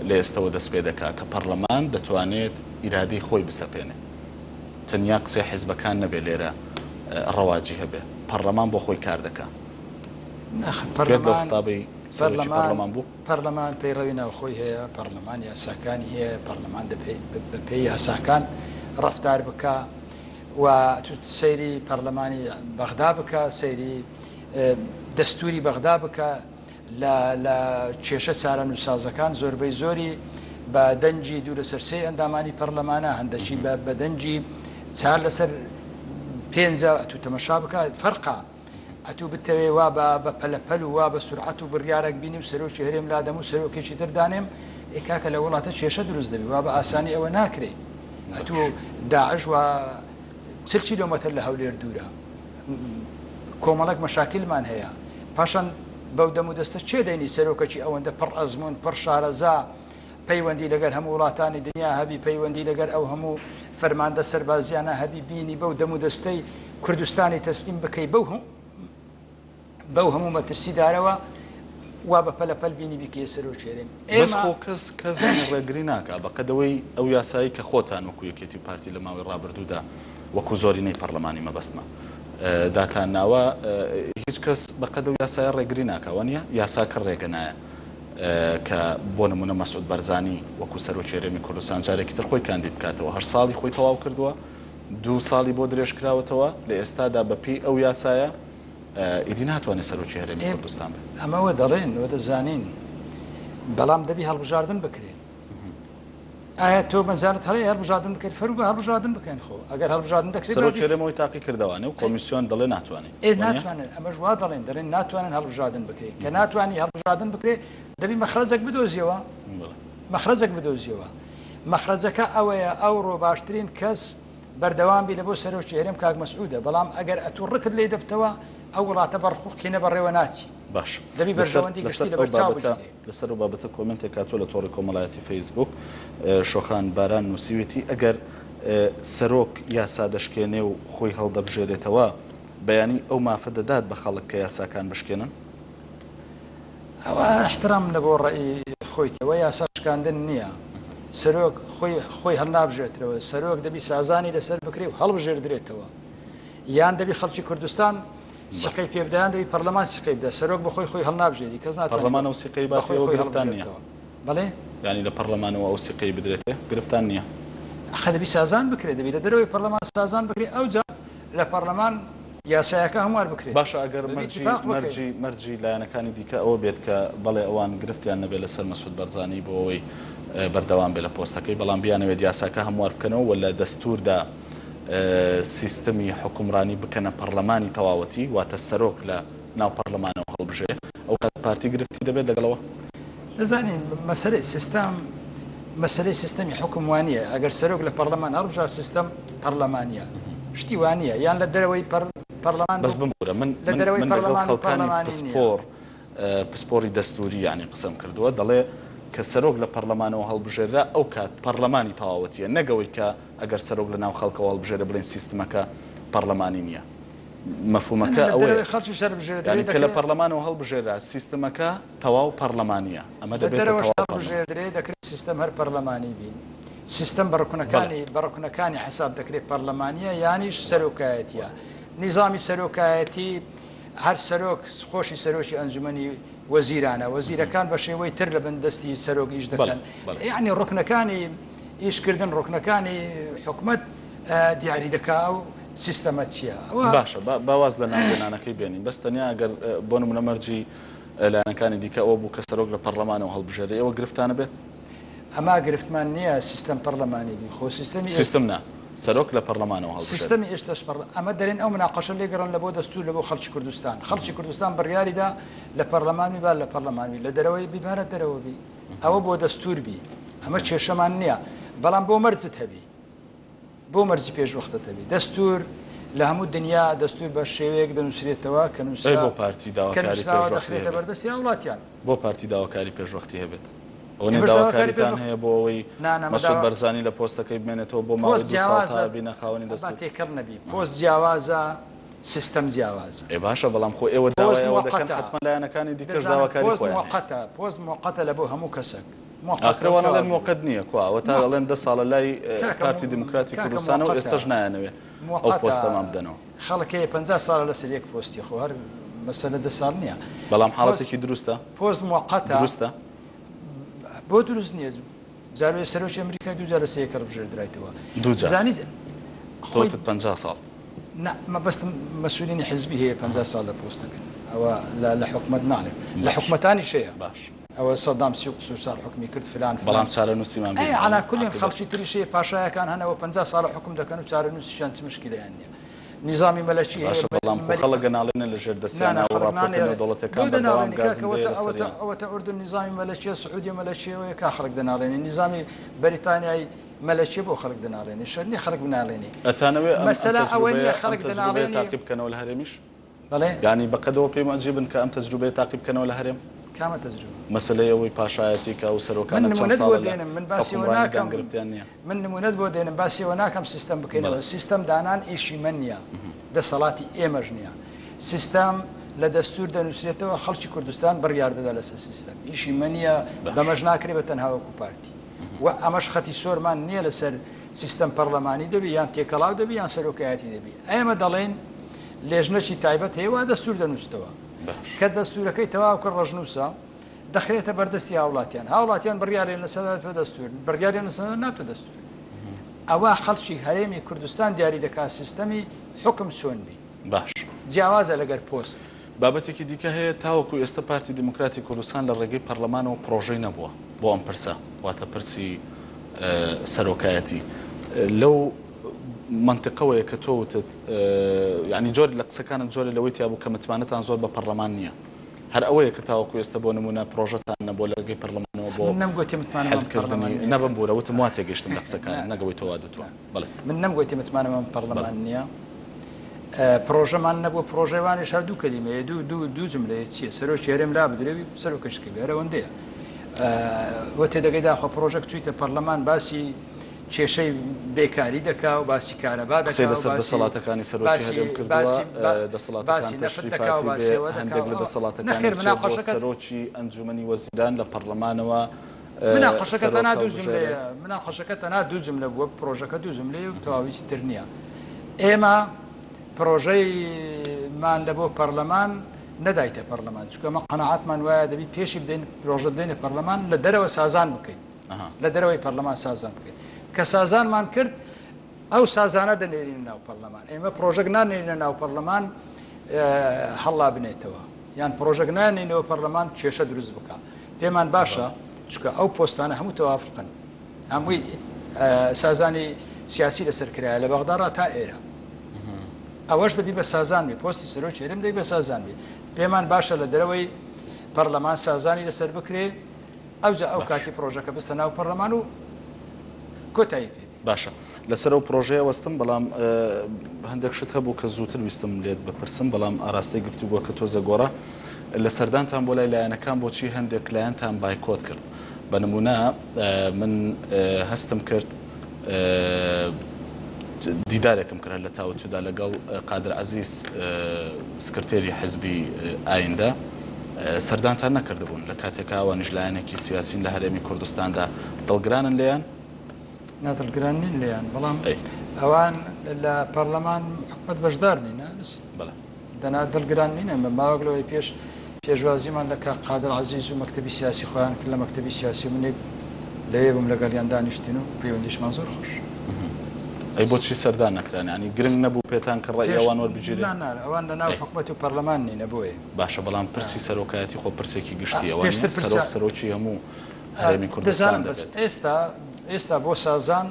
لە ئێستەوە دەست پێ دەکا کە پەرلەمان دەتوانێت ئیرادەی خۆی بسەپێنێ تەنیا قسەی حیزبەکان نەبێ لێرە ڕەواجی هەبێ پەرلەمان بۆ خۆی کار دەکا. ناخر گوێت لەو پەرلەمان خطابەی سەرۆکی پەرلەمان پەرلەمان بوو؟ پەرلەمان پەیڕەوی ناوخۆی هەیە، پەرلەمان یاساکانی هەیە، پەرلەمان بە پێی یاساکان ڕەفتار بکا و ئەتوو سەیری پەرلەمانی بەغدا بکە، سەیری دەستووری بەغدا بکە لە لە کێشە چارەنووسسازەکان زۆربەی زۆری بە دەنگی دوو لەسەر سێی ئەندامانی پەرلەمانە، هەندەکی بە بە دەنگی چار لەسەر پێنجە، ئەتوو تەمەشا بکە فەرقە. ئەتوو بتەوێ وا بە بە پەلە پەل و وا بە سورعەت و بڕیارەک بینی و سەرۆکی هەرێم لادەم و سەرۆکێکی تر دانێم، ئێ کاکە لە وڵاتە کێشە دروست دەبی وا بە ئاسانی ئەوە ناکرێ. ئەتوو داعش وا 40 کیلۆمەتر لە هەولێر دوورە. کۆمەڵێک مەشاکیلمان هەیە. پاشان بەو دەم و دەستە کێ دەینی سەرۆکەکی ئەوەندە پڕ ئەزموون، پڕ شارەزا، پەیوەندی لەگەر هەموو وڵاتانی دنیا هەبی، پەیوەندی لەگەر ئەو هەموو فەرماندە سەربازیانە هەبی، بینی بەو دەم و دەستەی کوردستانی تەسلیم بکەی بەو بەو هەموو مەترسی دارەوە وا بە پەلە پەل بینی بیکەیە سەرۆکی هەرێم. بەس ئێمە. خۆ کەس کەس ڕێگری ناکا بە قەدەوەی ئەو یاسایەی کە خۆتان وەکو یەکێتی و پارتی لە ماوەی ڕابردوودا وەکو زۆرینەی پەڕلەمانی مەبەستمە داتان ناوە هیچ کەس بە قەد ئەو یاسایە ڕێگری ناکا وانیە؟ یاساکە ڕێگە نایە کە بۆ نمونە مەسعود بەرزانی وەکو سەرۆکی هەرێمی کوردستان جارێکی تر خۆی کاندید بکاتەوە هەشت ساڵی خۆی تەواو کردووە دوو ساڵی بۆ درێژ کراوەتەوە لە ئێستادا بە پێی ئەو یاسایە ئیدی ناتوانێت سەرۆکی هەرێمی کوردستان بێت. ئەمە وە دەڵێن وە دەزانین بەڵام دەبی هەڵبژاردن بکرێن. ئایا تۆ مەجالت هەیە هەڵبژاردن بکەیت؟ فەرموو با هەڵبژاردن بکەین خۆ ئەگەر هەڵبژاردن دەکرێت با سەرۆکی بیکەین. هەرێم ئەوەی تاقی کردەوانێ و کۆمیسیۆن دەڵێ ناتوانین. ئێ وانیە؟ ناتوانن ئەمەش وا دەڵێن دەڵێن ناتوانن هەڵبژاردن بکرێت کە ناتوانی هەڵبژاردن بکرێت دەبی مەخرەجێک بدۆزیەوە بەڵێ. مەخرەجێک بدۆزیەوە مەخرەجەکە ئەوەیە ئەوڕۆ باشترین کەس بەردەوام بی لە بۆ سەرۆکی هەرێم کاک مەسعودە بەڵام ئەگەر ئەتوو ڕکت لێی دەبتەوە ئەو وڵاتە بە ڕق و قینە بەڕێوە ناچی باشە دەبی لەسەر بەرژەوەندی لەسەر گشتی ئەو لەبەر چاو بابەتە بگیرێ. لەسەر ئەو بابەتە کۆمێنتێک هاتووە لە تۆڕی کۆمەڵایەتی فەیسبووک شۆخان باران نووسیوێتی ئەگەر سەرۆک یاسا دەشکێنێ و خۆی هەڵدەبژێرێتەوە بەیانی ئەو مافە دەدات بە خەڵک کە یاساکان بشکێنن؟ ئەوە ئیحترام لە بۆ ڕەئی خۆیتە ئەوە یاسا شکاندن نییە سەرۆک خۆی خۆی هەڵنابژێرترەوە سەرۆک دەبی سازانی لەسەر بکرێ و هەڵبژێردرێتەوە یان دەبی خەڵکی کوردستان سیقەی پێ بدە یان دەبی پەرلەمان سیقەی بدە سەرۆک بەخۆی خۆی هەڵنابژێری کەس ناتوانێت پەرلەمان ئەو سیقەی باتێ بەخۆی ئەوە خۆی گرفتان نییە هەڵبژێرێتەوە بەڵێ یانی لە پەرلەمانەوە ئەو سیقەی بدرێتێ گرفتان نییە؟ ئەخە دەبی سازان بکرێت دەبی لە دەرەوەی پەرلەمان سازان بکرێت ئەوجا لە پەرلەمان یاسایەکە هەموار بکرێت باشە ئەگەر دەبی مەرجی اتفاق بکەین. مەرجی مەرجی لایەنەکانی دیکە ئەوە بێت کە بەڵێ ئەوان گرفتیان نەبێت لەسەر مەسعود بەرزانی بۆ ئەوەی بەردەوام بێت لە پۆستەکەی بەڵام بیانەوێت یاساکە هەموار بکەنەوە و لە دەستوردا سیستمی حوکمڕانی بکەنە پەڕلەمانی تەواوەتی واتە سەرۆک لە ناو پەڕلەمانەوە هەڵبژێ ئەو کات پارتی گرفتی دەبێت لەگەڵ ئەوە؟ دەزانین مەسەلەی سیستەم مەسەلەی سیستەمی حوکم وانیە ئەگەر سەرۆک لە پەڕلەمان هەڵبژا سیستەم پەڕلەمانیە شتی وانیە یان لە دەرەوەی پەڕلەمان بەس بمبورە من لە من دەرەوەی من لەگەڵ پەڕلەمان و خەڵکانی پەڕلەمانی نییە. پسپۆڕ. پسپۆڕی دەستووری یانی قسەم کردووە دەڵێ کە سەرۆک لە پەڕلەمانەوە هەڵبژێررا ئەو کات پەڕلەمانی تەواوەتیە نەک ئەوەی کە ئەگەر سەرۆک لە ناو خەڵکەوە هەڵبژێرێ بڵێین سیستمەکە پەڕلەمانی نیە مەفهومەکە ئەوەیە یانی کە لە پەڕلەمانەوە هەڵبژێرا سیستمەکە تەواو پەڕلەمانیە ئەمە دەبێتە تەواو پەڕلەمانی. دەکرێت سیستەم هەر پەڕلەمانی بی سیستەم بە ڕوکنەکانی بە ڕوکنەکانی حەساب دەکرێت پەڕلەمانیە یانیش سەرۆکایەتیە نیزامی سەرۆکایەتی هەر سەرۆک خۆشی سەرۆکی ئەنجومەنی وەزیرانە، وەزیرەکان بە شێوەی تر لە بن دەستی سەرۆک ئیش دەکەن، یەعنی ڕوکنەکانی ئیشکردن، ڕوکنەکانی حکومەت دیاری دەکا ئەو سیستەمە چییە. باشە با واز لە ناولێنانەکەی بێنین، بەس تەنیا ئەگەر بۆ نمونە مەرجی لایەنەکانی دیکە ئەوە بوو کە سەرۆک لە پەڕلەمانەوە هەڵبژێرێ، ئێوە گرفتتانە بێت؟ ئەما گرفتمان نییە سیستەم پەڕلەمانی بی، خۆ سیستەمی. سیستم نا. سەرۆک لە پەڕلەمانەوە هەڵبژێرن. سیستەمی ئێشتەش پەڕ ئەمە دەرێن ئەو مناقەشە لێگەڕن لە بۆ دەستور لە بۆ خەڵکی کوردستان خەڵکی کوردستان بڕیاری دا لە پەڕلەمان بی با لە پەڕلەمان بی لە دەرەوەی بی با لە دەرەوە بی ئەوە بۆ دەستور بی ئەمە کێشەمان نییە بەڵام بۆ مەرجت هەبی بۆ مەرجی پێشوەختت هەبی دەستور لە هەموو دنیا دەستور بە شێوەیەک دەنووسرێتەوە کە ئەی نووسرا بۆ پارتی کە داواکاری نووسراوە پێشوەختی دەخرێتە هەبێت؟ بەردەستی هاوڵاتیان. بۆ پارتی داواکاری پێشوەختی هەبێت؟ ئەوە نیە ئێمەش داواکاری داواکاریتان پێشوەخت هەیە بۆ ئەوەی نا نا مەسعود مەداوا بەرزانی لە پۆستەکەی بمێنێتەوە بۆ ماوەی پۆست دوو ساڵ جیاوازە تا بینە خاوەنی با دەستور؟ تێکەڵ نەبی پۆست جیاوازە سیستەم جیاوازە. ئێ باشە بەڵام خۆ ئێوە پۆست داوای ئەوە دەکەن موەقەتە حەتمەن لایەنەکانی دیکەش دەزانم داواکاری پۆست خۆیان هەیە. موەقەتە پۆست موەقەتە لە بۆ هەموو کەسەک موەقەتە ئاخر و ئەوان ئەڵێن تەواو دەبی موەقەت نییە کوا ئەوەتا موەق ئەڵێن دە ساڵە لای کاکە پارتی دیموکراتی کاکە کوردستانە و موەقەتە ئێستەش نایانەوێ ئەو موەقەتە پۆستەمان بدەنەوە. خەڵک هەیە 50 ساڵە لەسەر یەک پۆستی خۆ هەر مەسەلە دە ساڵ نییە بەڵام پۆست حاڵەتێکی دروستە؟ پۆست موەقەتە دروستە؟ بۆ دروست نییە جارێ سەرۆکی ئەمریکا دوو جار لەسەر یەک هەڵبژێردرایتەوە دوو جار زانیت خۆی تۆ 50 ساڵ نا مەبەستم مەسئولینی حزبی هەیە 50 ساڵ لە پۆستەکەن ئەوە لە لە حکومەت ناڵێم لە باش حکومەتانیش هەیە باش ئەوە سەدام سی و قسوور ساڵ حوکمی کرد فلان فلان بەڵام چارەنووسیمان ئەی بینی عەلا کولین عاقبەت. خەڵکی تریش هەیە پاشایەکان هەن ئەوە 50 ساڵە حوکم دەکەن و چارەنووسیشیان چ مشکیلەیان نییە نیزامی مەلەکی هەیە باشە بەڵام خۆ مەلیک خەڵک گەناڵێنە لە ژێر نا دەستیانا نا و خەڵک ڕاپۆرتە نانێڵێ بۆ نێودەوڵەتیەکان بەردەوام دەناڵێنی کاکە گازندەیە ئەوەتە ئەوەتە لەسەریان. ئەوەتە ئوردن نیزامی مەلەکیە سعودیە مەلەکیە ئەوەیە کا خەڵک دەناڵێنی نیزامی بەریتانیای مەلەکیە بۆ خەڵک دەناڵێنی شەرت نیە خەڵک بناڵێنی ئەتانەوێ ئەم ئەم مەسەلە ئەوە نیە تەجروبەیە ئەم خەڵک تەجروبەیە دەناڵێنی تاقی بکەنەوە لە هەرێمیش؟ بەڵێ. یانی بەقەدەوە پێم عجیبن کە ئەم تەجروبەیە تاقی بکەنەوە لە هەرێم؟ کامە تەجروبە؟ مەسەلەی ئەوەی پاشایەتی کە ئەو من سەرۆکانە چەند نمونەت بۆ ساڵە لە دێنم من باسی ئەوە حوکمڕانیدان ناکەم گرفتیان نییە. من نمونەت بۆ دێنم باسی ئەوە ناکەم سیستەم بکەینەوە بەڵێ. سیستەم دانان ئیشی من نییە دەسەڵاتی ئێمەش نییە سیستەم لە دەستور دەنووسرێتەوە خەڵکی کوردستان بڕیار دەدا لەسەر سیستەم ئیشی من نییە باش. بەمەش ناکرێ بە تەنها وەکو پارتی و ئەمەش خەتی سۆرمان نییە لەسەر سیستەم پەڕلەمانی دەبی یان تێکەڵاو دەبی یان سەرۆکایەتی دەبی ئێمە دەڵێین لێژنەکی تایبەت هەیە وا دەستور دەنووستەوە کە دەستورەکەی تەواو کرد ڕەشنووسە دەخرێتە بەردەستی هاوڵاتیان هاوڵاتیان بڕیاریان لەسەر دەبێتە دەستور بڕیاریان لەسەر نابێتە دەستور ئەوە خەڵکی هەرێمی کوردستان دیاری دەکات سیستەمی حوکم چۆن بی باش. جیاوازە لەگەر پۆست. بابەتێکی دیکە هەیە، تاوەکو ئێستا پارتی دیموکراتی کوردستان لە ڕێگەی پەرلەمانەوە پڕۆژەی نەبووە بۆ ئەم پرسە، واتە پرسی سەرۆکایەتی. لەو مەنتقەوەیە کە تۆ وتت، یانی جۆر لە قسەکانت جۆرێ لەوەی تیا بوو کە متمانەتان زۆر بە پەرلەمان نییە. هەر ئەوەیە کە تاوەکو ئێستا بۆ نموونە پڕۆژەتان نەبووە لە ڕێگەی پەرلەمانەوە بۆ من نەمگوتی متمانەمان بە حەلکردنی، پەرلەمان نییە نا کاک. بمبوورە وتم وا تێگەیشتم لە نا قسەکانت نەک ئەوەی تۆ وا دوتووە. نا. بەڵێ. من نەمگوتی متمانەمان بە بەڵێ. پەرلەمان نییە. پڕۆژەمان نەبووە پڕۆژەی وانیش هەر دوو کەلیمەیە دوو دوو دوو جملەیە چییە سەرۆکی هەرێم لا بدرێ و سەرۆکەش کە بێ هەر ئەوەندەیە وە تێدەگەی داخۆ پڕۆژەک چوویتە پەرلەمان باسی کێشەی بێکاری دەکا و باسی کارەبا قسەی دەکا و لەسەر باسی دەسەڵاتەکانی سەرۆکی باسی هەرێم کردووە، باسی دەسەڵاتەکان باسی نەفت دەکا و تەشریفاتی بێ، باسی ئەوە دەکا هەندێک و لە ئەوە دەسەڵاتەکانی نەخێر بچێ بۆ مناقەشەکە سەرۆکی ئەنجومەنی وەزیران لە پەڕلەمانەوە مناقەشەکە سەرۆک تەنها دوو هەڵبژێرێ. جملەیە مناقەشەکە تەنها دوو جملە بووە پڕۆژەکە دوو جملەیە و تەواو هیچ تر نییە ئێمە پڕۆژەی مان لە بۆ پەڕلەمان نەدایتە پەڕلەمان چونکە ئەمە قەناعەتمان وایە دەبی پێشی بدەین پڕۆژە بدەینە پەڕلەمان لە دەرەوە سازان بکەین لە دەرەوەی پەرلەمان سازان بکەین کە سازانمان کرد ئەو سازانە دەنێرینە ناو پەرلەمان ئێمە پرۆژەک نانێرینە ناو پەرلەمان هەڵا بنێتەوە یان پرۆژەک نانێنەوە پەرلەمان کێشە دروست بکە پێمان باشە چکە ئەو پۆستانە هەموو تەوافقن هەمووی سازانی سیاسی لەسەر کرایە لە بەغداڕا تا ئێرە ئەوەش دەبی بە سازان بێ پۆستی سەرۆکی هەرێم دەبی بە سازان بێ پێمان باشە لە دەرەوەی پەرلەمان سازانی لەسەر بکرێ ئەوجا ئەو باش. کاتی پڕۆژەکە بستە ناو پەڕلەمان و کۆتایی پێ بێ. باشە لەسەر ئەو پڕۆژەیە وەستم بەڵام هەندێک شت هەبوو کە زووتر ویستم لێت بپرسم بەڵام ئاراستەی گفتوگۆکە تۆزە گۆڕا. لە سەردانتان بۆ لای لایەنەکان بۆچی هەندێک لایەنتان بایکۆت کرد؟ بە نموونە من هەستم کرد دیدارێکم کرد هەر لە تاوتودا لەگەڵ قادر عەزیز سکرتێری حزبی ئایندە سەردانتان نەکردبوون لە کاتێکا ئەوانیش لایەنێکی سیاسین لە هەرێمی کوردستاندا دڵگرانن لێیان؟ نا دڵگران نین لێیان بەڵام ئەوان لە پەرلەمان حکومەت بەشدار نینە دەنا دڵگران نین ئێمە ماوەک لەوەی پێش پێشوازیمان لە کاک قادر عەزیز و مەکتەبی سیاسی خۆیان کرد لە مەکتەبی سیاسی منێک لەوێ بووم لەگەڵیان دانیشتین و پەیوەندیشمان زۆر خۆش. ئەی بۆچی سەردان نەکران یانی گرنگ نەبوو پێتان کە ڕەئی ئەوان وەربگیرێ؟ نا نا ئەوان لە ناو حکومەت و پەرلەمان نینە بۆیە. باشە بەڵام پرسی سەرۆکایەتی خۆ پرسێکی گشتیە وانیە؟ سەرۆک سەرۆکی هەموو هەرێمی کوردستان دەزانم بەس دەبێت. ئێستا ئێستا بۆ سازان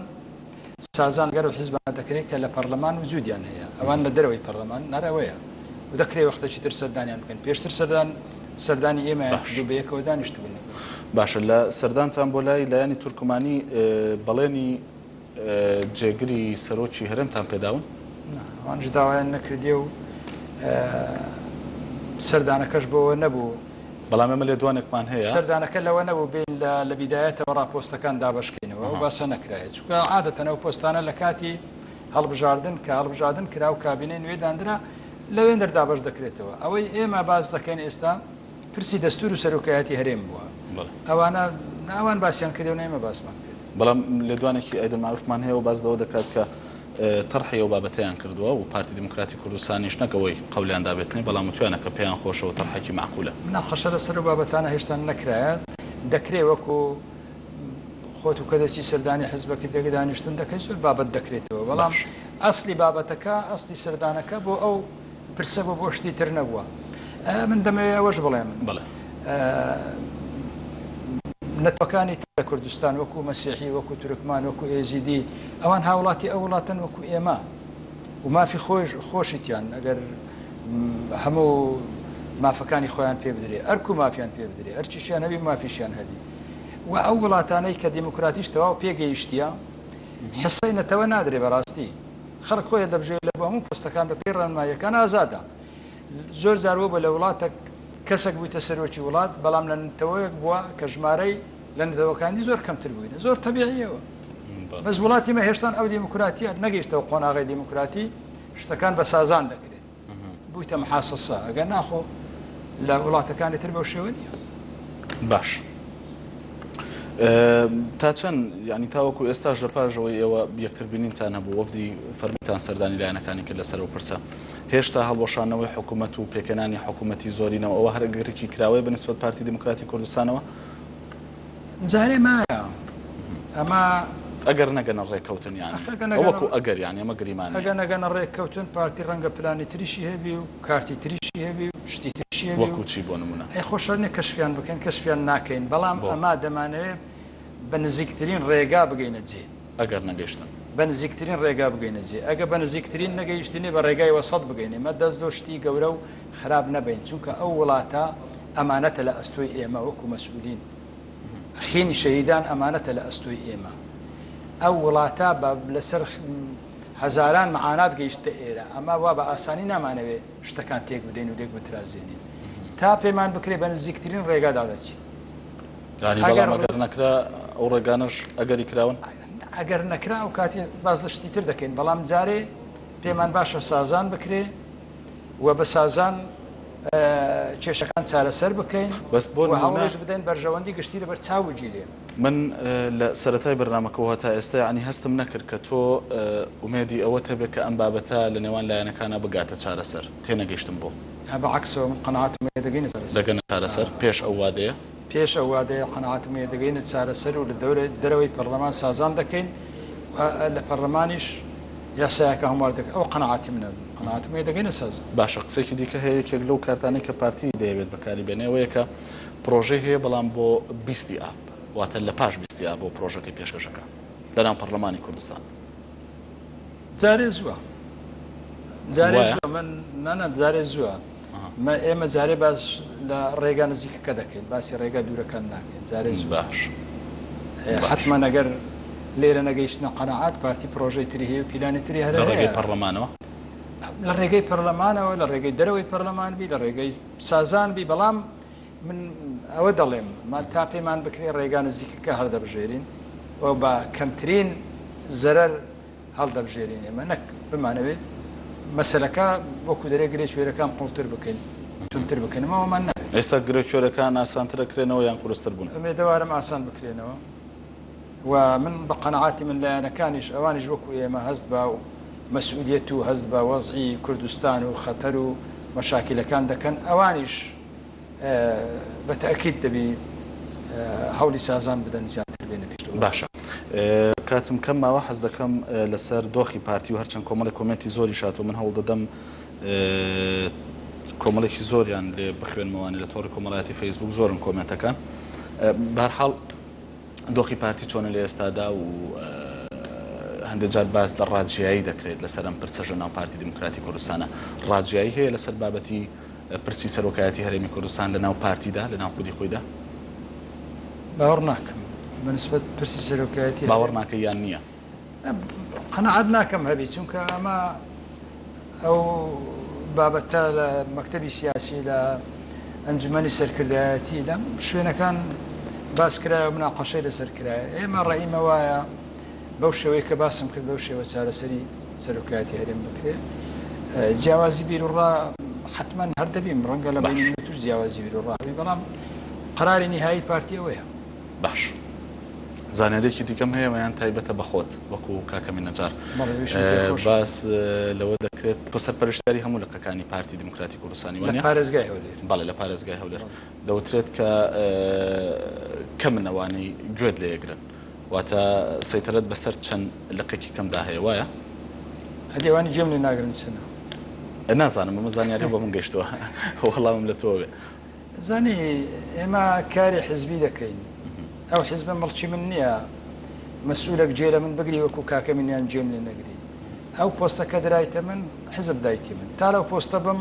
سازان گەر و حیزبانە دەکرێت کە لە پەرلەمان وجودیان هەیە ئەوان لە دەرەوەی پەرلەمان هەر ئەوەیە و دەکرێت وەختێکی تر سەردانیان بکەن پێشتر سەردان سەردانی ئێمەیان باش. کرد و بەیەکەوە دانیشتبوون لەگەڵ. باشە لە سەردانتان بۆ لای لایەنی تورکمانی بەڵێنی جێگری سەرۆکی هەرێمتان پێداون؟ نا ئەوانیش داوایان نەکردیە و سەردانەکەش بۆوە نەبوو. بەڵام ئێمە لێدوانێکمان هەیە. سەردانەکە لەوە نەبوو بێین لە لە بیدایەتەوە ڕا پۆستەکان دابەش کەینەوە، ئەو باسە نەکرایە، چونکە عادەتەن ئەو پۆستانە لە کاتی هەڵبژاردن کە هەڵبژاردن کرا و کابینەی نوێ داندرا لەوێندەر دابەش دەکرێتەوە. ئەوەی ئێمە باس دەکەین ئێستا پرسی دەستوور و سەرۆکایەتی هەرێم بووە. ئەوانە نە ئەوان باسیان کردیە و نە ئێمە باسمان کرد. بەڵام لێدوانێکی ئایدن مەعروفمان هەیە و باس لەوە دەکات کە تەرحی ئەو بابەتەیان کردووە و پارتی دیموکراتی کوردستانیش نەک ئەوەی قەولیان دابێتنێ بەڵام وتویانە کە پێیان خۆشە و تەرحێکی مەعقولە. مناقەشە لەسەر ئەو بابەتانە هێشتا نەکرایە، دەکرێ وەکو خۆت و کە دەچی سەردانی حزبەکەی دەگە دانیشتن دەکەی زۆر بابەت دەکرێتەوە، بەڵام ئەسلی بابەتەکە ئەسلی سەردانەکە بۆ ئەو پرسە بۆ بۆ شتی تر نەبووە. من دەمەوێ ئەوەش بڵێم نەتەوەکانی تر لە کوردستان وەکو مەسیحی وەکو تورکمان وەکو ئێزیدی ئەوان هاوڵاتی ئەو وڵاتەن وەکو ئێمە و مافی خۆش خۆشیتیان ئەگەر هەموو مافەکانی خۆیان پێ بدرێ ئەرک و مافیان پێ بدرێ ئەرچیشیان هەبی مافیشیان هەبی و ئەو وڵاتانەی کە دیموکراتیش تەواو پێگەیشتیە حسەی نەتەوە نادرێ بەڕاستی خەڵک خۆی هەڵدەبژێرێ لە بۆ هەموو پۆستەکان بە پێی ڕێنماییەکان ئازادە. زۆر جار وەبووە لە وڵاتەک کەسەک بوویتە سەرۆکی وڵات بەڵام لە نەتەوەیەک بووە کە ژمارەی لە نەتەوەکانی دی زۆر کەمتر بووینە زۆر تەبیعیەوە بەس وڵاتی مە هێشتان ئەو دیموکراتیە نەگەیشتەوە قۆناغی دیموکراتی شتەکان بە سازان دەکرێن بوویتە محاسەسە ئەگەر ناخۆ لە وڵاتەکانی تر بەو شێوە نییە. باش تا چەند ینی تاوەکو ئێستاش لە پاژەوەی ئێوە یەکتر بینینتان هەبوو وەفدی فەرمیتان سەردانی لایەنەکانی کرد لەسەر ئەو پرسە هێشتا هەڵوەشانەوەی حکوومەت و پێکهێنانی حکوومەتی زۆرینەوە ئەوە هەر ئەگەرێکی کراوەیە بە نسبەت پارتی دیموکراتی کوردستانەوە؟ جارێ مایە ئەمە. ئەگەر نەگەنە ڕێککەوتن یانی وەکو ئەگەر یانی ئەمە گریمانەیە. ئەگەر نەگەنە ڕێککەوتن پارتی ڕەنگە پلانی تریشی هەبی و کارتی تریشی هەبی و شتی تریشی هەبی و. وەکو چی بۆ نمونە؟ ئەی خۆ شەرت نیە کەشفیان بکەین کەشفیان ناکەین بەڵام ئەمە دەمانەوێ بە نزیکترین ڕێگا بگەینە جێ. ئەگەر نەگەیشتن؟ بە نزیکترین ڕێگا بگەینە جێ ئەگە بە نزیکترین نەگەیشتینێ بە ڕێگای وەسەت بگەینێ مە دەست لۆ شتی گەورە و خراپ نەبەین چونکە ئەو وڵاتە ئەمانەتە لە ئەستۆی ئێمە وەکو مەسئولین خینی شەهیدان ئەمانەتە لە ئەستۆی ئێمە ئەو وڵاتە بە لەسەر هەزاران معانات گەیشتە ئێرە ئەمە وا بە ئاسانی نامانەوێ شتەکان تێک بدەین و لێک بترازێنین تا پێمان بکرێ بە نزیکترین ڕێگادا دەچین. یانی بەڵام ئەگەر نەکرا ئەو ڕێگانەش ئەگەری کراون؟ ئەگەر نەکرا ئەو کاتی باس لە شتی تر دەکەین بەڵام جارێ پێمان باشە سازان بکرێ و بە سازان کێشەکان چارەسەر بکەین بەس بۆ و هەوڵیش بدەین بەرژەوەندی گشتی لەبەر چاو بگیرێ. من لە سەرەتای بەرنامەکەوه تا ئێستا یانی هەستم نەکرد کە تۆ ئومێدی ئەوەت هەبێ کە ئەم بابەتە لە نێوان لایەنەکانا بگاتە چارەسەر. تێنەگەیشتم بۆ؟ بە عەکسەوە من قەناعەتم هەیە دەگەینە چارەسەر. دەگەنە چارەسەر پێش ئەو وادەیە؟ پێش ئەو وادەیە قەناعەتم هەیە دەگەینە چارەسەر و لە دەرەوەی پەرلەمان سازان دەکەین و لە پەرلەمانیش یاسایەکە هەموار دەکەین. ئەوە قەناعەتی منە. قەناعەتم هەیە دەگەینە سازان. باشە قسەیەکی دیکە هەیە یەکێک لەو کارتانەی کە پارتی دەیەوێت بەکاری بێنێ ئەوەیە کە پرۆژەی هەیە بەڵام بۆ بیستی ئاب واتە لە پاش بیستی ئاب بۆ پرۆژەکەی پێشکەش ئەکا لەناو پەرلەمانی کوردستان. جارێ زووە جارێ زووە من نانا جارێ زووە مە ئێمە جارێ باس لە ڕێگا نزیکەکە دەکەین باسی ڕێگا دوورەکان ناکەین جارێ زوو باش حتمما ئەگەر لێرە نەگەیشتنە قەنەعات پارتی پرۆژەی تری هەیە و پیلانی تری هەر لە ڕێگەی پەرلەمانەوە. لە ڕێگەی پەرلەمانەوە، لە ڕێگەی دەرەوەی پەرلەمان بی، لە ڕێگەی سازان بی، بەڵام من ئەوە دەڵێم ما تا پێمان بکرێ ڕێگا نزیکەکە هەڵدەبژێرین و بە کەمترین زەرەر هەڵدەبژێرین ئێمە نەک بمانەوێت مەسەلەکە وەکو دەرێ گرێ کوێرەکان قوڵتر بکەین توندتر بکەین ئەوەمان ناوێت. ئێستا گرێ کوێرەکان ئاسانتر ئەکرێنەوە یان قورستر بوون؟ ئومێدەوارم ئاسان بکرێنەوە و من بە قەناعەتی من لایەنەکانیش ئەوانیش وەکو ئێمە هەست بە مەسئولیەت و هەست بە وەزعی کوردستان و خەتەر و مەشاکیلەکان دەکەن ئەوانیش بە تەئکید دەبی هەوڵی سازان بدەن زیاتر بێنە پێشەوە. باشە کاتم کەم ماوە حەز دەکەم لەسەر دۆخی پارتی و هەرچەند کۆمەڵێک کۆمێنتی زۆریش هاتووە من هەوڵ دەدەم کۆمەڵێکی زۆریان لێ بخوێنمەوانێ لە تۆڕی کۆمەڵایەتی فەیسبوک زۆرن کۆمێنتەکان بەهەرحاڵ دۆخی پارتی چۆنە لە ئێستادا و هەندێک جار باس لە ڕاجیایی دەکرێت لەسەر ئەم پرسەش لە ناو پارتی دیموکراتی کوردستانە ڕاجیایی هەیە لەسەر بابەتی پرسی سەرۆکایەتی هەرێمی کوردستان لە ناو پارتیدا لە ناو خودی خۆیدا؟ باوەڕ ناکەم بە نسبەت پرسی سەرۆکایەتی باوەڕ ناکەی یان نییە؟ قەناعەت ناکەم هەبی چونکە ئەمە ئەو بابەتە لە مەکتەبی سیاسی لە ئەنجومەنی سەرکردایەتی لە شوێنەکان باس کرایە و مناقەشەی لەسەر کرایە ئێمە ڕەئیمە وایە بەو شێوەی کە باسم کرد بەو شێوە چارەسەری سەرۆکایەتی هەرێم بکرێ جیاوازی بیروڕا حتمما هەر دەبیم ڕەنگە لە بینی توش جیاوازی بیروڕا هەبی بەڵام قراری نیهایی پارتی ئەوەیە. باش زانیاریەکی دیکەم هەیە ویان تایبەتە بە خۆت وەکو کاک ئەمین نەجار باس لەوە دەکرێت تۆ سەرپەرشتیاری هەموو لقەکانی پارتی دیموکراتی کوردستانی وانە پارێزگای هەولێر بەڵێ لە پارێزگای هەولێر دەوترێت کە کەمن ئەوانەی گوێت لێگرن واتە سەیتەرەت بەسەر چەند لقێکی کەمدا هەیە وایە؟ ئەدی ئەوانی گوێم لێ ناگرن چنە؟ نازانم ئەمە زانیاریە بۆ من گەیشتووە وەڵامم لە تۆوە بێ. زانی ئێمە کاری حزبی دەکەین ئەو حزبە مڵکی من نییە مەسئولێک جێ لە من بگری وەکو کاکە من یان جێم لێ نەگری ئەو پۆستە کە درایتە من حزب دایتی من تا لەو پۆستە بم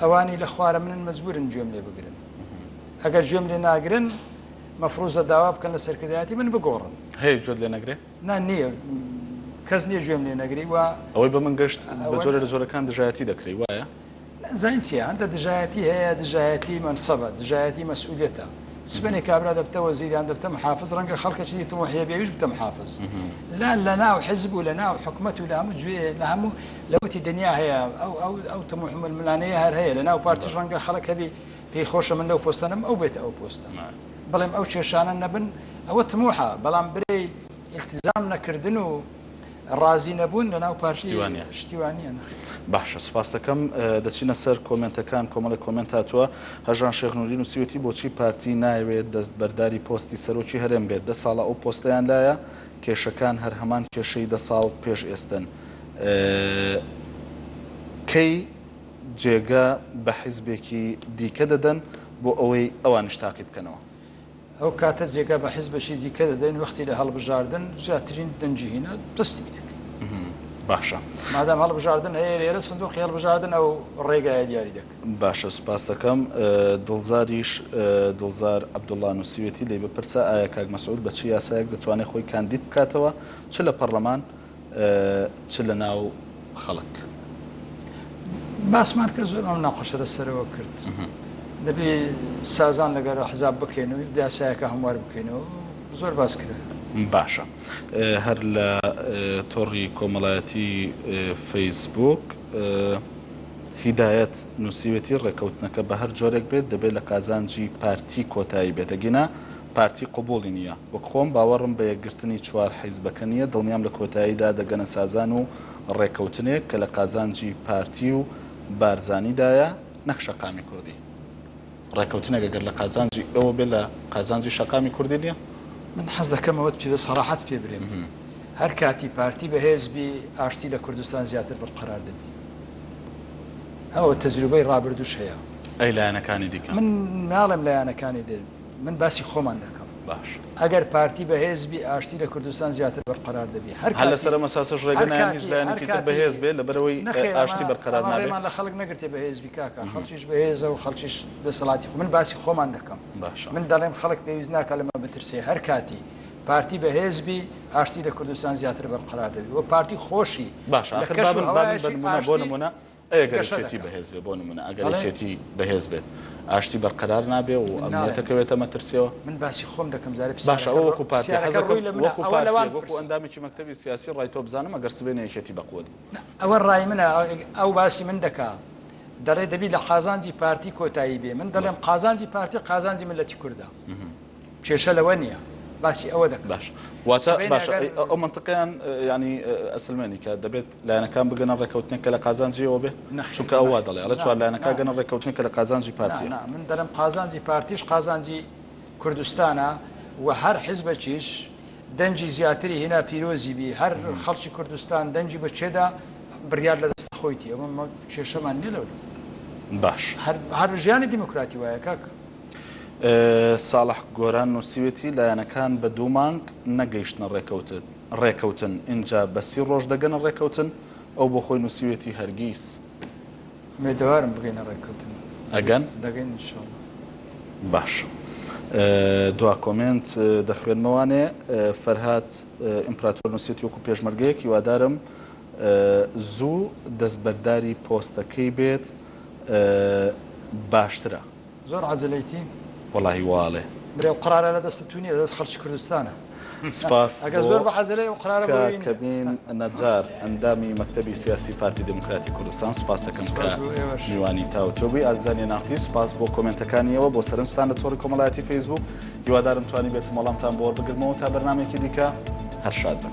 ئەوانی لە خوارە منن مەجبورن گوێم لێ بگرن ئەگەر گوێم لێ ناگرن مەفروزە داوا بکەن لە سەرکردایەتی من بگۆڕن. هەیە گوێت لێ نەگرێ؟ نا نییە کەس نییە گوێم لێ نەگری و. ئەوەی بە من گەشت بە جۆرێ لە جۆرەکان دژایەتی دەکرێی وایە؟ زانی چییە هەندە دژایەتی هەیە دژایەتی مەنسەبە دژایەتی مەسئولیەتە سبەینێ کابرا دەبتە وەزیر یان دەبتە محافز ڕەنگە خەڵکەکی دی تموحی هەبێ ئەویش بتە محافز لا لە ناو حزب و لە ناو حکومەت و لە هەموو جوێ لە هەموو لەوەتی دنیا هەیە ئەو ئەو ئەو تموح ململانێیە هەر هەیە لە ناو پارتیش ڕەنگە خەڵک هەبی پێی خۆشە من لەو پۆستە نەم ئەو بێتە ئەو پۆستە بەڵێم ئەو کێشانە نەبن ئەوە تموحە بەڵام برێی ئیلتیزام نەکردن و ڕازی نەبوون لە ناو پارتی شتی وا نییە نەخێر. باشە سوپاست دەکەم دەچینە سەر کۆمێنتەکان کۆمەڵێک کۆمێنت هاتووە هەژان شێخ نوری نووسیوێتی بۆچی پارتی نایەوێت دەستبەرداری پۆستی سەرۆکی هەرێم بێت دە ساڵە ئەو پۆستەیان لایە کێشەکان هەر هەمان کێشەی دە ساڵ پێش ئێستن کەی جێگە بە حیزبێکی دیکە دەدەن بۆ ئەوەی ئەوانیش تاقی بکەنەوە. ئەو کاتە جێگە بە حیزبێکی دیکە دەدەین وەختی لە هەڵبژاردن زیاترین دەنگی هینا تەسلیمی دەکەین. باشە. مادام هەڵبژاردن هەیە لێرە سندوقی هەڵبژاردن ئەو ڕێگایە دیاری دەکات. باشە سوپاست دەکەم. دڵزاریش دڵزار عەبدوڵا نووسیوێتی لێی بپرسە ئایا کاک مەسعود بە چ یاسایەک دەتوانێت خۆی کاندید بکاتەوە چ لە پەڕلەمان چ لە ناو خەڵک. باسمان کرد زۆر مناقەشە لەسەرەوە کرد دەبێ سازان لەگەر حزاب بکەین و یاسایەکە هەموار بکەینەوە زۆر باس کرا. باشە هەر لە تۆڕی کۆمەڵایەتی فەیسبووک هیدایەت نووسیوێتی ڕێکەوتنەکە بە هەر جۆرێک بێت دەبێت لە قازانجی پارتی کۆتایی بێت ئەگینا پارتی قبوڵی نییە. وەک خۆم باوەڕم بە یەکگرتنی چوار حیزبەکە نییە، دڵنیام لە کۆتاییدا دەگەنە سازان و ڕێکەوتنێک کە لە قازانجی پارتی و بارزانیدایە نەک شەقامی کوردی. ڕێکەوتنێک ئەگەر لە قازانجی ئێوە بێت لە قازانجی شەقامی کوردی نییە؟ من حەز دەکەم ئەوەت پێ بە سەراحەت پێ برێم هەر کاتی پارتی بەهێز بی ئاشتی لە کوردستان زیاتر بەرقەرار دەبی ئەوە تەجروبەی ڕابردووش هەیە. ئەی لایەنەکانی دیکە؟ من ناڵێم لایەنەکانی دی من باسی خۆمان دەکەم. باش. ئەگەر پارتی بەهێز بی ئاشتی لە کوردستان زیاتر بەرقەرار دەبی. هەر هەر لەسەر ئەم ئەساسەش ڕێگە نایەن هیچ لایەنێکی تر بەهێز بێ لەبەرئەوەی ئاشتی بەرقەرار نابێ. نەخێر ئەمە ڕێمان لە خەڵک نەگرتێ بەهێز بی کاکە خەڵکیش بەهێزە و خەڵکیش دەسەڵاتی خۆ من باسی خۆمان دەکەم. باشە. من دەڵێم خەڵک پێویست ناکا لەمە بترسێ هەر کاتی. پارتی بەهێز بی ئاشتی لە کوردستان زیاتر بەرقەرار دەبی و پارتی خۆشی باشە لە ئاخر کەش و بابن بابن بە هەوایەکی نمونە بۆ ئاشتی نمونە ئەگەر گەشە یەکێتی دەکا. بەهێز بێ بۆ نمونە ئەگەر بەڵێ. یەکێتی بەهێز بێت ئاشتی بەرقەرار نابێ و من ئەمنیەتە ناڵێم. کەوێتە مەترسیەوە؟ من باسی خۆم دەکەم جارێ باشە پرسیارەکە ئەوە وەکو پارتی پرسیارەکە حەزەکەم ڕووی لە منە وەکو ئەوە لەوان پارتیەک وەکو بپرسە. ئەندامێکی مەکتەبی سیاسی ڕای تۆ بزانم ئەگەر سبەینێ یەکێتی بەقوەت بوو. نا ئەوە ڕای منە ئەو باسی من دەکا دەڵێ دەبی لە قازانجی پارتی کۆتایی بێ من دەڵێم قازانجی پارتی قازانجی میللەتی کوردە. کێشە لەوە نییە باسی ئەوە دەکەم. باش واتە سبەینێ باشە ئەگەر ئەو مەنتقەیان یانی ئەسلمێنی کە دەبێت لایەنەکان بگەنە ڕێکەوتنێک کە لە قازانجی ئێوە بێ؟ نەخێر چونکە ئەو وا نەخێر دەڵێ ئەڵێ نا چوار لایەنەکە نا گەنە ڕێکەوتنێک کە لە قازانجی نا پارتییە. نا من دەڵێم قازانجی پارتیش قازانجی کوردستانە و هەر حزبەکیش دەنگی زیاتری هینا پیرۆزی بی هەر خەڵکی کوردستان دەنگی بە کێ دا بڕیار لە دەست خۆیتی ئەمە کێشەمان نییە لەو باش. هەر هەر ژیانی دیموکراتی وایە کاکە. ساڵح گۆران نووسیوێتی، لایەنەکان بە دوو مانگ نەگەیشتنە ڕێکەوتن، ئینجا بە سی ڕۆژ دەگەنە ڕێکەوتن، ئەو بۆ خۆی نووسیوێتی هەرگیز. ئومێدەوارم بگەینە ڕێککەوتن. ئەگەن؟ دەگەین ان شاء اللە. باش دوا کۆمێنت دەخوێنمەوانێ فەرهاد ئیمپراتۆر نووسیوێتی وەکو پێشمەرگەیەک هیوادارم زوو دەستبەرداری پۆستەکەی بێت باشترە. زۆر عەجەلەیتی. وەڵاهی واڵێ. برێ ئەو قەرارە لە دەست تو نیە لە دەست خەڵکی کوردستانە. سپاس ئەگەر بۆ زۆر بە عەجەلەی ئەو قەرارە بۆ کاک وی نیە. کەمین نەجار ئەندامی مەکتەبی سیاسی پارتی دێموکراتی کوردستان سوپاس دەکەم کە سپاس بۆ ئێوەش. میوانی تاوتوێ بووی. ئازیزانی ئێن ئاڕ تی سوپاس بۆ کۆمێنتەکانی ئێوە بۆ سەرنجتان لە تۆڕی کۆمەڵایەتی فەیسبووک. هیوادارم توانیبێتم وەڵامتان بۆ وەربگرمەوە تا بەرنامەیەکی دیکە هەر شاد بن.